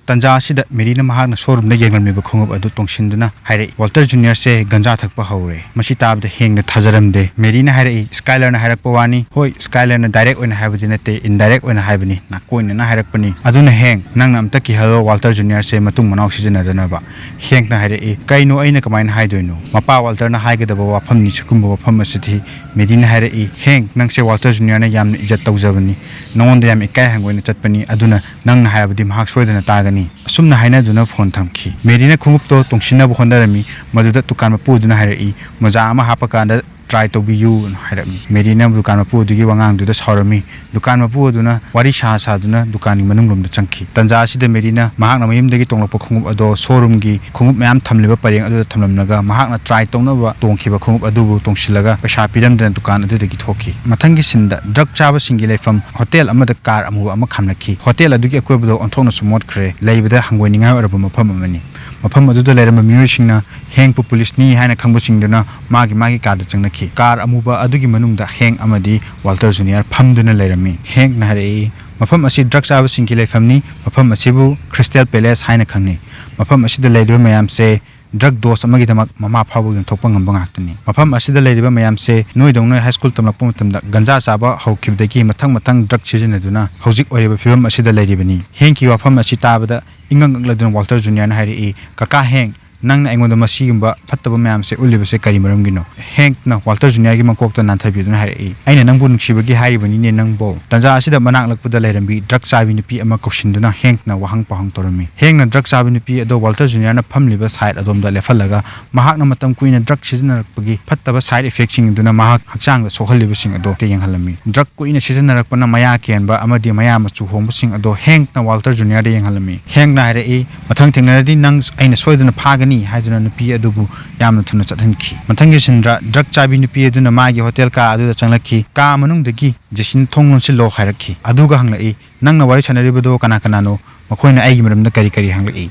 ꯇꯥꯟꯖꯥ ꯑꯁꯤꯗ ꯃꯦꯔꯤꯅ ꯃꯍꯥꯛꯅ ꯁꯣꯔꯨꯝꯗ ꯌꯦꯡꯂꯝꯂꯤꯕ ꯈꯣꯡꯎꯞ ꯑꯗꯨ ꯇꯣꯡꯁꯤꯟꯗꯨꯅ ꯍꯥꯏꯔꯛꯏ, "ꯋꯥꯜꯇꯔ ꯖꯨꯅꯤꯌꯔꯁꯦ ꯒꯟꯖꯥ ꯊꯛꯄ ꯍꯧꯔꯦ꯫" ꯃꯁꯤ ꯇꯥꯕꯗ ꯍꯦꯡꯅ ꯊꯥꯖꯔꯝꯗꯦ꯫ ꯃꯦꯔꯤꯅ ꯍꯥꯏꯔꯛꯏ, "ꯁ꯭ꯀꯥꯏꯂꯔꯅ ꯍꯥꯏꯔꯛꯄ ꯋꯥꯅꯤ꯫" "ꯍꯣꯏ, ꯁ꯭ꯀꯥꯏꯂꯔꯅ ꯗꯥꯏꯔꯦꯛ ꯑꯣꯏꯅ ꯍꯥꯏꯕꯗꯤ ꯅꯠꯇꯦ, ꯏꯟꯗꯥꯏꯔꯦꯛ ꯑꯣꯏꯅ ꯍꯥꯏꯕꯅꯤ, ꯅꯥꯀꯣꯏꯅꯅ ꯍꯥꯏꯔꯛꯄꯅꯤ꯫ ꯑꯗꯨꯅ ꯍꯦꯡ, ꯅꯪꯅ ꯑꯝꯇ ꯀꯤꯍꯜꯂꯣ ꯋꯥꯜꯇꯔ ꯖꯨꯅꯤꯌꯔꯁꯦ ꯃꯇꯨꯡ ꯃꯅꯥꯎ ꯁꯤꯖꯤꯟꯅꯗꯅꯕ꯫" ꯍꯦꯡꯅ ꯍꯥꯏꯔꯛꯏ, "ꯀꯩꯅꯣ ꯑꯩꯅ ꯀꯃꯥꯏꯅ ꯍꯥꯏꯗꯣꯏꯅꯣ? ꯃꯄꯥ ꯋꯥꯜꯇꯔꯅ ꯍꯥꯏꯒꯗꯕ ꯋꯥꯐꯝꯅꯤ ꯁꯤꯒꯨꯝꯕ ꯋꯥꯐꯝ ꯑꯁꯤꯗꯤ꯫" ꯃꯦꯔꯤꯅ ꯍꯥꯏꯔꯛꯏ, "ꯍꯦꯡ, ꯅꯪꯁꯦ ꯋꯥꯜꯇꯔ ꯖꯨꯅꯤꯌꯔꯅ ꯌꯥꯝꯅ ꯏꯖꯠ ꯇꯧꯖꯕꯅꯤ, ꯅꯉꯣꯟꯗ ꯌꯥꯝ ꯏꯀꯥꯏ ꯍꯪꯒꯣꯏꯅ ꯆꯠꯄꯅꯤ, ꯑꯗꯨꯅ ꯅꯪꯅ ꯍꯥꯏꯕꯗꯤ ꯃꯍꯥꯛ ꯁꯣꯏꯗꯅ ꯇꯥꯒꯅꯤ꯫" ꯑꯁꯨꯝꯅ ꯍꯥꯏꯅꯗꯨꯅ ꯐꯣꯟ ꯊꯝꯈꯤ꯫ ꯃꯦꯔꯤꯅ ꯈꯣꯡꯎꯞꯇꯣ ꯇꯣꯡꯁꯤꯟꯅꯕ ꯍꯣꯠꯅꯔꯝꯃꯤ꯫ ꯃꯗꯨꯗ ꯗꯨꯀꯥꯟ ꯃꯄꯨ ꯑꯗꯨꯅ ꯍꯥꯏꯔꯛꯏ, "ꯃꯣꯖꯥ ꯑꯃ ꯍꯥꯞꯄꯀꯥꯟꯗ ꯇ꯭ꯔꯥꯏ ꯇꯧꯕꯤꯌꯨꯅ" ꯍꯥꯏꯔꯛꯃꯤ꯫ ꯃꯦꯔꯤꯅ ꯗꯨꯀꯥꯟ ꯃꯄꯨ ꯑꯗꯨꯒꯤ ꯋꯥꯉꯥꯡꯗꯨꯗ ꯁꯥꯎꯔꯝꯃꯤ꯫ ꯗꯨꯀꯥꯟ ꯃꯄꯨ ꯑꯗꯨꯅ ꯋꯥꯔꯤ ꯁꯥ ꯁꯥꯗꯨꯅ ꯗꯨꯀꯥꯟꯒꯤ ꯃꯅꯨꯡꯂꯣꯝꯗ ꯆꯪꯈꯤ꯫ ꯇꯥꯟꯖꯥ ꯑꯁꯤꯗ ꯃꯦꯔꯤꯅ ꯃꯍꯥꯛꯅ ꯃꯌꯨꯝꯗꯒꯤ ꯇꯣꯡꯂꯛꯄ ꯈꯣꯡꯎꯞ ꯑꯗꯣ ꯁꯣꯔꯨꯝꯒꯤ ꯈꯣꯡꯎꯞ ꯃꯌꯥꯝ ꯊꯝꯂꯤꯕ ꯄꯔꯦꯡ ꯑꯗꯨꯗ ꯊꯝꯂꯝꯂꯒ ꯃꯍꯥꯛꯅ ꯇ꯭ꯔꯥꯏ ꯇꯧꯅꯕ ꯇꯣꯡꯈꯤꯕ ꯈꯣꯡꯎꯞ ꯑꯗꯨꯕꯨ ꯇꯣꯡꯁꯤꯜꯂꯒ ꯄꯩꯁꯥ ꯄꯤꯔꯝꯗꯅ ꯗꯨꯀꯥꯟ ꯑꯗꯨꯗꯒꯤ ꯊꯣꯛꯈꯤ꯫ ꯃꯊꯪꯒꯤ ꯁꯤꯟꯗ ꯗ꯭ꯔꯒ ꯆꯥꯕꯁꯤꯡꯒꯤ ꯂꯩꯐꯝ ꯍꯣꯇꯦꯜ ꯑꯃꯗ ꯀꯥꯔ ꯑꯃꯨꯕ ꯑꯃ ꯈꯥꯝꯂꯛꯈꯤ꯫ ꯍꯣꯇꯦꯜ ꯑꯗꯨꯒꯤ ꯑꯀꯣꯏꯕꯗꯣ ꯑꯣꯟꯊꯣꯛꯅꯁꯨ ꯃꯣꯠꯈ꯭ꯔꯦ, ꯂꯩꯕꯗ ꯍꯪꯒꯣꯏꯅꯤꯡꯉꯥꯏ ꯑꯣꯏꯔꯕ ꯃꯐꯝ ꯑꯃꯅꯤ꯫ ꯃꯐꯝ ꯑꯗꯨꯗ ꯂꯩꯔꯝꯕ ꯃꯤꯑꯣꯏꯁꯤꯡꯅ ꯍꯦꯡꯄꯨ ꯄꯨꯂꯤꯁꯅꯤ ꯍꯥꯏꯅ ꯈꯪꯕꯁꯤꯡꯗꯨꯅ ꯃꯥꯒꯤ ꯃꯥꯒꯤ ꯀꯥꯔꯗ ꯆꯪꯅꯈꯤ꯫ ꯀꯥꯔ ꯑꯃꯨꯕ ꯑꯗꯨꯒꯤ ꯃꯅꯨꯡꯗ ꯍꯦꯡ ꯑꯃꯗꯤ ꯋꯥꯜꯇꯔ ꯖꯨꯅꯤꯌꯔ ꯐꯝꯗꯨꯅ ꯂꯩꯔꯝꯃꯤ꯫ ꯍꯦꯡꯅ ꯍꯥꯏꯔꯛꯏ, "ꯃꯐꯝ ꯑꯁꯤ ꯗ꯭ꯔꯒ ꯆꯥꯕꯁꯤꯡꯒꯤ ꯂꯩꯐꯝꯅꯤ꯫ ꯃꯐꯝ ꯑꯁꯤꯕꯨ ꯈ꯭ꯔꯤꯁꯇꯦꯜ ꯄꯦꯂꯦꯁ ꯍꯥꯏꯅ ꯈꯪꯅꯩ꯫ ꯃꯐꯝ ꯑꯁꯤꯗ ꯂꯩꯔꯤꯕ ꯃꯌꯥꯝꯁꯦ ꯗ꯭ꯔꯒ ꯗꯣꯁ ꯑꯃꯒꯤꯗꯃꯛ ꯃꯃꯥ ꯐꯥꯎꯕ ꯌꯣꯟꯊꯣꯛꯄ ꯉꯝꯕ ꯉꯥꯛꯇꯅꯤ꯫ ꯃꯐꯝ ꯑꯁꯤꯗ ꯂꯩꯔꯤꯕ ꯃꯌꯥꯝꯁꯦ ꯅꯣꯏꯗꯧꯅ ꯍꯥꯏ ꯁ꯭ꯀꯨꯜ ꯇꯝꯂꯛꯄ ꯃꯇꯝꯗ ꯒꯟꯖꯥ ꯆꯥꯕ ꯍꯧꯈꯤꯕꯗꯒꯤ ꯃꯊꯪ ꯃꯊꯪ ꯗ꯭ꯔꯒ ꯁꯤꯖꯤꯟꯅꯗꯨꯅ ꯍꯧꯖꯤꯛ ꯑꯣꯏꯔꯤꯕ ꯐꯤꯕꯝ ꯑꯁꯤꯗ ꯂꯩꯔꯤꯕꯅꯤ꯫" ꯍꯦꯡꯀꯤ ꯋꯥꯐꯝ ꯑꯁꯤ ꯇꯥꯕꯗ ꯏꯉꯛ ꯉꯛꯂꯗꯨꯅ ꯋꯥꯜꯇꯔ ꯖꯨꯅꯤꯌꯔꯅ ꯍꯥꯏꯔꯛꯏ, "ꯀꯀꯥ ꯍꯦꯡ, ꯅꯪꯅ ꯑꯩꯉꯣꯟꯗ ꯃꯁꯤꯒꯨꯝꯕ ꯐꯠꯇꯕ ꯃꯌꯥꯝꯁꯦ ꯎꯠꯂꯤꯕꯁꯦ ꯀꯔꯤ ꯃꯔꯝꯒꯤꯅꯣ?" ꯍꯦꯡꯛꯅ ꯋꯥꯜꯇꯔ ꯖꯨꯅꯤꯌꯔꯒꯤ ꯃꯀꯣꯛꯇ ꯅꯥꯟꯊꯕꯤꯗꯨꯅ ꯍꯥꯏꯔꯛꯏ, "ꯑꯩꯅ ꯅꯪꯕꯨ ꯅꯨꯡꯁꯤꯕꯒꯤ ꯍꯥꯏꯔꯤꯕꯅꯤꯅꯦ ꯅꯪꯕꯣ꯫" ꯇꯥꯟꯖꯥ ꯑꯁꯤꯗ ꯃꯅꯥꯛ ꯅꯛꯄꯗ ꯂꯩꯔꯝꯕꯤ ꯗ꯭ꯔꯒ ꯆꯥꯕꯤ ꯅꯨꯄꯤ ꯑꯃ ꯀꯧꯁꯤꯟꯗꯨꯅ ꯍꯦꯡꯛꯅ ꯋꯥꯍꯪ ꯄꯥꯎꯍꯪ ꯇꯧꯔꯝꯃꯤ꯫ ꯍꯦꯡꯛꯅ ꯗ꯭ꯔꯒ ꯆꯥꯕꯤ ꯅꯨꯄꯤ ꯑꯗꯣ ꯋꯥꯜꯇꯔ ꯖꯨꯅꯤꯌꯔꯅ ꯐꯝꯂꯤꯕ ꯁꯥꯏꯠ ꯑꯗꯣꯝꯗ ꯂꯦꯞꯍꯜꯂꯒ ꯃꯍꯥꯛꯅ ꯃꯇꯝ ꯀꯨꯏꯅ ꯗ꯭ꯔꯒ ꯁꯤꯖꯤꯟꯅꯔꯛꯄꯒꯤ ꯐꯠꯇꯕ ꯁꯥꯏꯠ ꯏꯐꯦꯛꯁꯤꯡ ꯑꯗꯨꯅ ꯃꯍꯥꯛ ꯍꯛꯆꯥꯡꯗ ꯁꯣꯛꯍꯜꯂꯤꯕꯁꯤꯡ ꯑꯗꯣ ꯌꯦꯡꯍꯜꯂꯝꯃꯤ꯫ ꯗ꯭ꯔꯒ ꯀꯨꯏꯅ ꯁꯤꯖꯤꯟꯅꯔꯛꯄꯅ ꯃꯌꯥ ꯀꯦꯟꯕ ꯑꯃꯗꯤ ꯃꯌꯥ ꯃꯆꯨ ꯍꯣꯡꯕꯁꯤꯡ ꯑꯗꯣ ꯍꯦꯡꯛꯅ ꯋꯥꯜꯇꯔ ꯖꯨꯅꯤꯌꯔꯗ ꯌꯦꯡꯍꯜꯂꯝꯃꯤ꯫ ꯍꯦꯡꯛꯅ ꯍꯥꯏꯔꯛꯏ, "ꯃꯊꯪ ꯊꯦꯡꯅꯔꯗꯤ ꯅꯪ ꯑꯩꯅ ꯁꯣꯏꯗꯅ ꯐꯥꯒꯅꯤ꯫ ꯍꯥꯏꯗꯨꯅ ꯅꯨꯄꯤ ꯑꯗꯨꯕꯨ ꯌꯥꯝꯅ ꯊꯨꯅ ꯆꯠꯍꯟꯈꯤ꯫ ꯃꯊꯪꯒꯤ ꯁꯤꯟꯗ ꯗ꯭ꯔꯒ ꯆꯥꯕꯤ ꯅꯨꯄꯤ ꯑꯗꯨꯅ ꯃꯥꯒꯤ ꯍꯣꯇꯦꯜ ꯀꯥ ꯑꯗꯨꯗ ꯆꯪꯂꯛꯈꯤ꯫ ꯀꯥ ꯃꯅꯨꯡꯗꯒꯤ ꯖꯦꯁꯤꯟ "ꯊꯣꯡ ꯂꯣꯟꯁꯤꯜꯂꯣ" ꯍꯥꯏꯔꯛꯈꯤ꯫ ꯑꯗꯨꯒ ꯍꯪꯂꯛꯏ, "ꯅꯪꯅ ꯋꯥꯔꯤ ꯁꯥꯟꯅꯔꯤꯕꯗꯣ ꯀꯅꯥ ꯀꯅꯥꯅꯣ? ꯃꯈꯣꯏꯅ ꯑꯩꯒꯤ ꯃꯔꯝꯗ ꯀꯔꯤ ꯀꯔꯤ ꯍꯪꯂꯛꯏ?"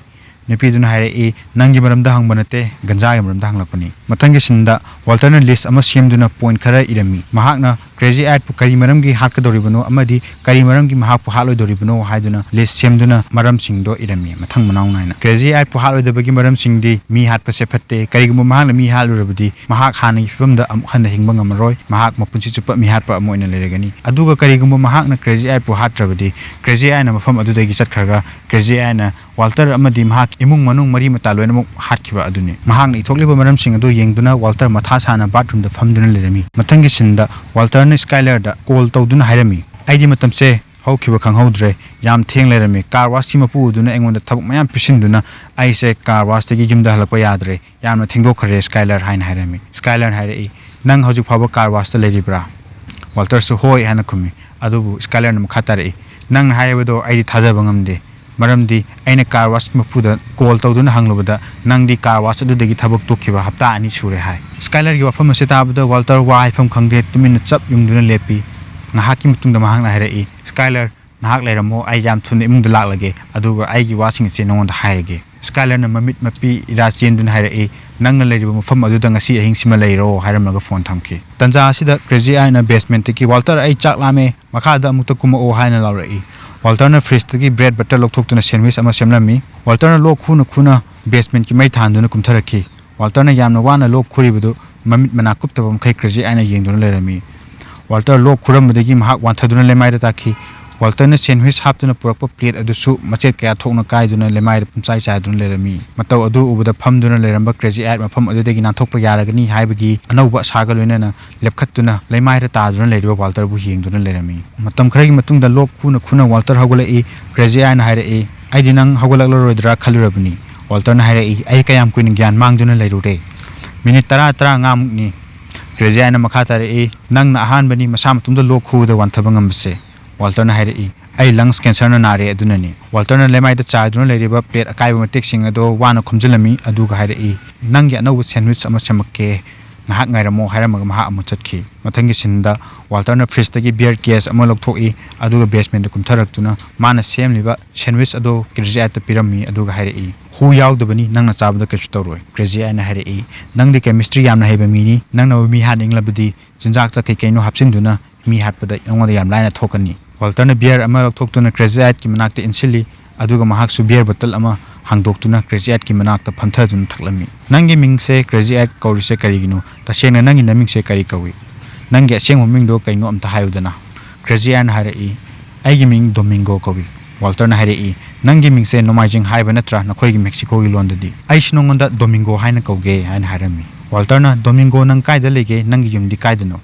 ꯅꯨꯄꯤꯗꯨꯅ ꯍꯥꯏꯔꯛꯏ, "ꯅꯪꯒꯤ ꯃꯔꯝꯗ ꯍꯪꯕ ꯅꯠꯇꯦ, ꯒꯟꯖꯥꯒꯤ ꯃꯔꯝꯗ ꯍꯪꯂꯛꯄꯅꯤ"꯫ ꯃꯊꯪꯒꯤ ꯁꯤꯟꯗ ꯋꯥꯜꯇꯔꯅ ꯂꯤꯁ ꯑꯃ ꯁꯦꯝꯗꯨꯅ ꯄꯣꯏꯟ ꯈꯔ ꯏꯔꯝꯃꯤ꯫ ꯃꯍꯥꯛꯅ ꯀ꯭ꯔꯦꯖꯤ ꯑꯥꯏꯠꯄꯨ ꯀꯔꯤ ꯃꯔꯝꯒꯤ ꯍꯥꯠꯀꯗꯧꯔꯤꯕꯅꯣ ꯑꯃꯗꯤ ꯀꯔꯤ ꯃꯔꯝꯒꯤ ꯃꯍꯥꯛꯄꯨ ꯍꯥꯠꯂꯣꯏꯗꯧꯔꯤꯕꯅꯣ ꯍꯥꯏꯗꯨꯅ ꯂꯤꯁ ꯁꯦꯝꯗꯨꯅ ꯃꯔꯝꯁꯤꯡꯗꯣ ꯏꯔꯝꯃꯤ꯫ ꯃꯊꯪ ꯃꯅꯥꯎ ꯅꯥꯏꯅ ꯀ꯭ꯔꯦꯖꯤ ꯑꯥꯏꯠꯄꯨ ꯍꯥꯠꯂꯣꯏꯗꯕꯒꯤ ꯃꯔꯝꯁꯤꯡꯗꯤ: ꯃꯤ ꯍꯥꯠꯄꯁꯦ ꯐꯠꯇꯦ꯫ ꯀꯔꯤꯒꯨꯝꯕ ꯃꯍꯥꯛꯅ ꯃꯤ ꯍꯥꯠꯂꯨꯔꯕꯗꯤ ꯃꯍꯥꯛ ꯍꯥꯟꯅꯒꯤ ꯐꯤꯕꯝꯗ ꯑꯃꯨꯛ ꯍꯟꯅ ꯍꯤꯡꯕ ꯉꯝꯃꯔꯣꯏ꯫ ꯃꯍꯥꯛ ꯃꯄꯨꯟꯁꯤ ꯆꯨꯞꯄ ꯃꯤꯍꯥꯠꯄ ꯑꯃ ꯑꯣꯏꯅ ꯂꯩꯔꯒꯅꯤ꯫ ꯑꯗꯨꯒ ꯀꯔꯤꯒꯨꯝꯕ ꯃꯍꯥꯛꯅ ꯀ꯭ꯔꯦꯖꯤ ꯑꯥꯏꯠꯄꯨ ꯍꯥꯠꯇ꯭ꯔꯕꯗꯤ ꯀ꯭ꯔꯦꯖꯤ ꯑꯥꯏꯠꯅ ꯃꯐꯝ ꯑꯗꯨꯗꯒꯤ ꯆꯠꯈ꯭ꯔꯒ ꯀ꯭ꯔꯦꯖꯤ ꯑꯥꯏꯠꯅ ꯋꯥꯜꯇꯔ ꯑꯃꯗꯤ ꯃꯍꯥꯛꯀꯤ ꯏꯃꯨꯡ ꯃꯅꯨꯡ ꯃꯔꯤ ꯃꯇꯥ ꯂꯣꯏꯅꯃꯛ ꯍꯥꯠꯈꯤꯕ ꯑꯗꯨꯅꯤ꯫ ꯃꯍꯥꯛꯅ ꯏꯊꯣꯛꯂꯤꯕ ꯃꯔꯝꯁꯤꯡ ꯑꯗꯨ ꯌꯦꯡꯗꯨꯅ ꯋꯥꯜꯇꯔ ꯃꯊꯥ ꯁꯥꯅ ꯕꯥꯠꯔꯨꯝꯗ ꯐꯝꯗꯨꯅ ꯂꯩꯔꯝꯃꯤ꯫ ꯃꯊꯪꯒꯤ ꯁꯤꯟꯗ ꯋꯥꯜꯇꯔꯅ ꯁ꯭ꯀꯥꯏꯂꯔꯗ ꯀꯣꯜ ꯇꯧꯗꯨꯅ ꯍꯥꯏꯔꯝꯃꯤ, "ꯑꯩꯗꯤ ꯃꯇꯝꯁꯦ ꯍꯧꯈꯤꯕ ꯈꯪꯍꯧꯗ꯭ꯔꯦ꯫ ꯌꯥꯝ ꯊꯦꯡ ꯂꯩꯔꯝꯃꯤ꯫ ꯀꯥꯔ ꯋꯥꯁꯀꯤ ꯃꯄꯨ ꯑꯗꯨꯅ ꯑꯩꯉꯣꯟꯗ ꯊꯕꯛ ꯃꯌꯥꯝ ꯄꯤꯁꯤꯟꯗꯨꯅ ꯑꯩꯁꯦ ꯀꯥꯔ ꯋꯥꯁꯇꯒꯤ ꯌꯨꯝꯗ ꯍꯜꯂꯛꯄ ꯌꯥꯗ꯭ꯔꯦ꯫ ꯌꯥꯝꯅ ꯊꯦꯡꯗꯣꯛꯈ꯭ꯔꯦ, ꯁ꯭ꯀꯥꯏꯂꯔ" ꯍꯥꯏꯅ ꯍꯥꯏꯔꯝꯃꯤ꯫ ꯁ꯭ꯀꯥꯏꯂꯔꯅ ꯍꯥꯏꯔꯛꯏ, "ꯅꯪ ꯍꯧꯖꯤꯛ ꯐꯥꯎꯕ ꯀꯥꯔ ꯋꯥꯁꯇ ꯂꯩꯔꯤꯕ꯭ꯔꯥ?" ꯋꯥꯜꯇꯔꯁꯨ "ꯍꯣꯏ" ꯍꯥꯏꯅ ꯈꯨꯝꯃꯤ꯫ ꯑꯗꯨꯕꯨ ꯁ꯭ꯀꯥꯏꯂꯔꯅ ꯃꯈꯥ ꯇꯥꯔꯛꯏ, "ꯅꯪꯅ ꯍꯥꯏꯔꯤꯕꯗꯣ ꯑꯩꯗꯤ ꯊꯥꯖꯕ ꯉꯝꯗꯦ꯫ ꯃꯔꯝꯗꯤ ꯑꯩꯅ ꯀꯥꯔ ꯋꯥꯁ ꯃꯄꯨꯗ ꯀꯣꯜ ꯇꯧꯗꯨꯅ ꯍꯪꯂꯨꯕꯗ ꯅꯪꯗꯤ ꯀꯥꯔ ꯋꯥꯁ ꯑꯗꯨꯗꯒꯤ ꯊꯕꯛ ꯇꯣꯛꯈꯤꯕ ꯍꯞꯇꯥ ꯑꯅꯤ ꯁꯨꯔꯦ" ꯍꯥꯏ꯫ ꯁ꯭ꯀꯥꯏꯂꯔꯒꯤ ꯋꯥꯐꯝ ꯑꯁꯤ ꯇꯥꯕꯗ ꯋꯥꯜꯇꯔ ꯋꯥ ꯍꯥꯏꯐꯝ ꯈꯪꯗꯦ, ꯇꯨꯃꯤꯟꯅ ꯆꯞ ꯌꯨꯡꯗꯨꯅ ꯂꯦꯞꯄꯤ꯫ ꯉꯥꯏꯍꯥꯛꯀꯤ ꯃꯇꯨꯡꯗ ꯃꯍꯥꯛꯅ ꯍꯥꯏꯔꯛꯏ, "ꯁ꯭ꯀꯥꯏꯂꯔ, ꯅꯍꯥꯛ ꯂꯩꯔꯝꯃꯣ, ꯑꯩ ꯌꯥꯝ ꯊꯨꯅ ꯏꯃꯨꯡꯗ ꯂꯥꯛꯂꯒꯦ, ꯑꯗꯨꯒ ꯑꯩꯒꯤ ꯋꯥꯁꯤꯡ ꯑꯁꯤ ꯅꯉꯣꯟꯗ ꯍꯥꯏꯔꯒꯦ"꯫ ꯁ꯭ꯀꯥꯏꯂꯔꯅ ꯃꯃꯤꯠ ꯃꯄꯤ ꯏꯔꯥ ꯆꯦꯟꯗꯨꯅ ꯍꯥꯏꯔꯛꯏ, "ꯅꯪꯅ ꯂꯩꯔꯤꯕ ꯃꯐꯝ ꯑꯗꯨꯗ ꯉꯁꯤ ꯑꯍꯤꯡꯁꯤꯃ ꯂꯩꯔꯣ" ꯍꯥꯏꯔꯝꯂꯒ ꯐꯣꯟ ꯊꯝꯈꯤ꯫ ꯇꯟꯖꯥ ꯑꯁꯤꯗ ꯀ꯭ꯔꯦꯖꯤ ꯑꯥꯏꯅ ꯕꯦꯁꯃꯦꯟꯠꯇꯒꯤ, "ꯋꯥꯜꯇꯔ, ꯑꯩ ꯆꯥꯛ ꯂꯥꯝꯃꯦ, ꯃꯈꯥꯗ ꯑꯃꯨꯛꯇ ꯀꯨꯝꯃꯛꯑꯣ" ꯍꯥꯏꯅ ꯂꯥꯎꯔꯛꯏ꯫ ꯋꯥꯜꯇꯔꯅ ꯐ꯭ꯔꯤꯖꯇꯒꯤ ꯕ꯭ꯔꯦꯗ ꯕꯇꯔ ꯂꯧꯊꯣꯛꯇꯨꯅ ꯁꯦꯟꯋꯤꯁ ꯑꯃ ꯁꯦꯝꯂꯝꯃꯤ꯫ ꯋꯥꯜꯇꯔꯅ ꯂꯣꯛ ꯈꯨꯅ ꯈꯨꯅ ꯕꯦꯁꯃꯦꯟꯠꯀꯤ ꯃꯩ ꯊꯥꯟꯗꯨꯅ ꯀꯨꯝꯊꯔꯛꯈꯤ꯫ ꯋꯥꯜꯇꯔꯅ ꯌꯥꯝꯅ ꯋꯥꯅ ꯂꯣꯛ ꯈꯨꯔꯤꯕꯗꯨ ꯃꯃꯤꯠ ꯃꯅꯥ ꯀꯨꯞꯇꯕ ꯃꯈꯩ ꯀ꯭ꯔꯦꯖꯤ ꯑꯥꯏꯅ ꯌꯦꯡꯗꯨꯅ ꯂꯩꯔꯝꯃꯤ꯫ ꯋꯥꯜꯇꯔ ꯂꯣꯛ ꯈꯨꯔꯝꯕꯗꯒꯤ ꯃꯍꯥꯛ ꯋꯥꯟꯊꯗꯨꯅ ꯂꯩꯃꯥꯏꯗ ꯇꯥꯈꯤ꯫ ꯋꯥꯜꯇꯔꯅ ꯁꯦꯟꯋꯤꯁ ꯍꯥꯞꯇꯨꯅ ꯄꯨꯔꯛꯄ ꯄ꯭ꯂꯦꯠ ꯑꯗꯨꯁꯨ ꯃꯆꯦꯠ ꯀꯌꯥ ꯊꯣꯛꯅ ꯀꯥꯏꯗꯨꯅ ꯂꯩꯃꯥꯏꯗ ꯄꯨꯝꯆꯥꯏ ꯆꯥꯏꯗꯨꯅ ꯂꯩꯔꯝꯃꯤ꯫ ꯃꯇꯧ ꯑꯗꯨ ꯎꯕꯗ ꯐꯝꯗꯨꯅ ꯂꯩꯔꯝꯕ ꯀ꯭ꯔꯦꯖꯤ ꯑꯥꯏꯠ ꯃꯐꯝ ꯑꯗꯨꯗꯒꯤ ꯅꯥꯟꯊꯣꯛꯄ ꯌꯥꯔꯒꯅꯤ ꯍꯥꯏꯕꯒꯤ ꯑꯅꯧꯕ ꯑꯁꯥꯒ ꯂꯣꯏꯅꯅ ꯂꯦꯞꯈꯠꯇꯨꯅ ꯂꯩꯃꯥꯏꯗ ꯇꯥꯗꯨꯅ ꯂꯩꯔꯤꯕ ꯋꯥꯜꯇꯔꯕꯨ ꯌꯦꯡꯗꯨꯅ ꯂꯩꯔꯝꯃꯤ꯫ ꯃꯇꯝ ꯈꯔꯒꯤ ꯃꯇꯨꯡꯗ ꯂꯣꯛ ꯈꯨꯅ ꯈꯨꯅ ꯋꯥꯜꯇꯔ ꯍꯧꯒꯠꯂꯛꯏ꯫ ꯀ꯭ꯔꯦꯖꯤ ꯑꯥꯏꯅ ꯍꯥꯏꯔꯛꯏ, "ꯑꯩꯗꯤ ꯅꯪ ꯍꯧꯒꯠꯂꯛꯂꯔꯣꯏꯗ꯭ꯔꯥ ꯈꯜꯂꯨꯔꯕꯅꯤ"꯫ ꯋꯥꯜꯇꯔꯅ ꯍꯥꯏꯔꯛꯏ, "ꯑꯩ ꯀꯌꯥꯝ ꯀꯨꯏꯅ ꯒ꯭ꯌꯥꯟ ꯃꯥꯡꯗꯨꯅ ꯂꯩꯔꯨꯔꯦ?" "ꯃꯤꯅꯤꯠ ꯇꯔꯥ, ꯇꯔꯥꯃꯉꯥꯃꯨꯛꯅꯤ"꯫ ꯀ꯭ꯔꯦꯖꯤ ꯑꯥꯏꯅ ꯃꯈꯥ ꯇꯥꯔꯛꯏ, "ꯅꯪꯅ ꯑꯍꯥꯟꯕꯅꯤ ꯃꯁꯥ ꯃꯇꯣꯝꯇ ꯂꯣꯛ ꯈꯨꯕꯗ ꯋꯥꯟꯊꯕ ꯉꯝꯕꯁꯦ"꯫ ꯋꯥꯜꯇꯔꯅ ꯍꯥꯏꯔꯛꯏ, "ꯑꯩ lungs cancerꯅ ꯅꯥꯔꯦ ꯑꯗꯨꯅꯅꯤ"꯫ ꯋꯥꯜꯇꯔꯅ ꯂꯩꯃꯥꯏꯗ ꯆꯥꯏꯗꯨꯅ ꯂꯩꯔꯤꯕ plate ꯑꯀꯥꯏꯕ ꯃꯇꯦꯛꯁꯤꯡ ꯑꯗꯣ ꯋꯥꯅ ꯈꯣꯝꯖꯤꯜꯂꯝꯃꯤ, ꯑꯗꯨꯒ ꯍꯥꯏꯔꯛꯏ, "ꯅꯪꯒꯤ ꯑꯅꯧꯕ sandwich ꯑꯃ ꯁꯦꯝꯃꯛꯀꯦ, ꯉꯥꯏꯍꯥꯛ ꯉꯥꯏꯔꯝꯃꯣ" ꯍꯥꯏꯔꯝꯃꯒ ꯃꯍꯥꯛ ꯑꯃꯨꯛ ꯆꯠꯈꯤ꯫ ꯃꯊꯪꯒꯤ sceneꯗ ꯋꯥꯜꯇꯔꯅ fridgeꯇꯒꯤ beer case ꯑꯃ ꯂꯧꯊꯣꯛꯏ, ꯑꯗꯨꯒ basementꯗ ꯀꯨꯝꯊꯔꯛꯇꯨꯅ ꯃꯥꯅ ꯁꯦꯝꯂꯤꯕ sandwich ꯑꯗꯣ ꯀ꯭ꯔꯦꯖꯤ ꯑꯥꯏꯠꯇ ꯄꯤꯔꯝꯃꯤ, ꯑꯗꯨꯒ ꯍꯥꯏꯔꯛꯏ, "ꯍꯨ ꯌꯥꯎꯗꯕꯅꯤ, ꯅꯪꯅ ꯆꯥꯕꯗ ꯀꯩꯁꯨ ꯇꯧꯔꯣꯏ"꯫ ꯀ꯭ꯔꯦꯖꯤ ꯑꯥꯏꯠꯅ ꯍꯥꯏꯔꯛꯏ, "ꯅꯪꯗꯤ chemistry ꯌꯥꯝꯅ ꯍꯩꯕ ꯃꯤꯅꯤ, ꯅꯪꯅ ꯃꯤ ꯍꯥꯠꯅꯤꯡꯂꯕꯗꯤ ꯆꯤꯟꯖꯥꯛꯇ ꯀꯩ ꯀꯩꯅꯣ ꯍꯥꯞꯆꯤꯟꯗꯨꯅ ꯃꯤ ꯍꯥꯠꯄꯗ ꯑꯩꯉꯣꯟꯗ ꯌꯥꯝ ꯂꯥꯏꯅ ꯊꯣꯛꯀꯅꯤ"꯫ ꯋꯥꯜꯇꯔꯅ beer ꯑꯃ ꯂꯧꯊꯣꯛꯇꯨꯅ ꯀ꯭ꯔꯦꯖꯤ ꯑꯥꯏꯠꯀꯤ ꯃꯅꯥꯛꯇ ꯏꯟꯁꯤꯜꯂꯤ, ꯑꯗꯨꯒ ꯃꯍꯥꯛꯁꯨ beer bottle ꯑꯃ ꯍꯥꯡꯗꯣꯛꯇꯨꯅ ꯀ꯭ꯔꯦꯖꯤ ꯑꯥꯏꯠꯀꯤ ꯃꯅꯥꯛꯇ ꯐꯝꯊꯗꯨꯅ ꯊꯛꯂꯝꯃꯤ꯫ "ꯅꯪꯒꯤ ꯃꯤꯡꯁꯦ ꯀ꯭ꯔꯦꯖꯤ ꯑꯥꯏꯠ ꯀꯧꯔꯤꯁꯦ ꯀꯔꯤꯒꯤꯅꯣ? ꯇꯁꯦꯡꯅ ꯅꯪꯒꯤ ꯅꯃꯤꯡꯁꯦ ꯀꯔꯤ ꯀꯧꯏ? ꯅꯪꯒꯤ ꯑꯁꯦꯡꯕ ꯃꯃꯤꯡꯗꯣ ꯀꯩꯅꯣ ꯑꯝꯇ ꯍꯥꯏꯌꯨꯗꯅ"꯫ ꯀ꯭ꯔꯦꯖꯤ ꯑꯥꯏꯠꯅ ꯍꯥꯏꯔꯛꯏ, "ꯑꯩꯒꯤ ꯃꯤꯡ ꯗꯣꯃꯤꯡꯒꯣ ꯀꯧꯏ"꯫ ꯋꯥꯜꯇꯔꯅ ꯍꯥꯏꯔꯛꯏ, "ꯅꯪꯒꯤ ꯃꯤꯡꯁꯦ ꯅꯣꯡꯃꯥꯏꯖꯤꯡ ꯍꯥꯏꯕ ꯅꯠꯇ꯭ꯔꯥ ꯅꯈꯣꯏꯒꯤ ꯃꯦꯛꯁꯤꯀꯣꯒꯤ ꯂꯣꯟꯗꯗꯤ?" "ꯑꯩꯁꯨ ꯅꯉꯣꯟꯗ ꯗꯣꯃꯤꯡꯒꯣ ꯍꯥꯏꯅ ꯀꯧꯒꯦ" ꯍꯥꯏꯅ ꯍꯥꯏꯔꯝꯃꯤ꯫ ꯋꯥꯜꯇꯔꯅ, "ꯗꯣꯃꯤꯡꯒꯣ, ꯅꯪ ꯀꯥꯏꯗ ꯂꯩꯒꯦ? ꯅꯪꯒꯤ ꯌꯨꯝꯗꯤ ꯀꯥꯏꯗꯅꯣ?"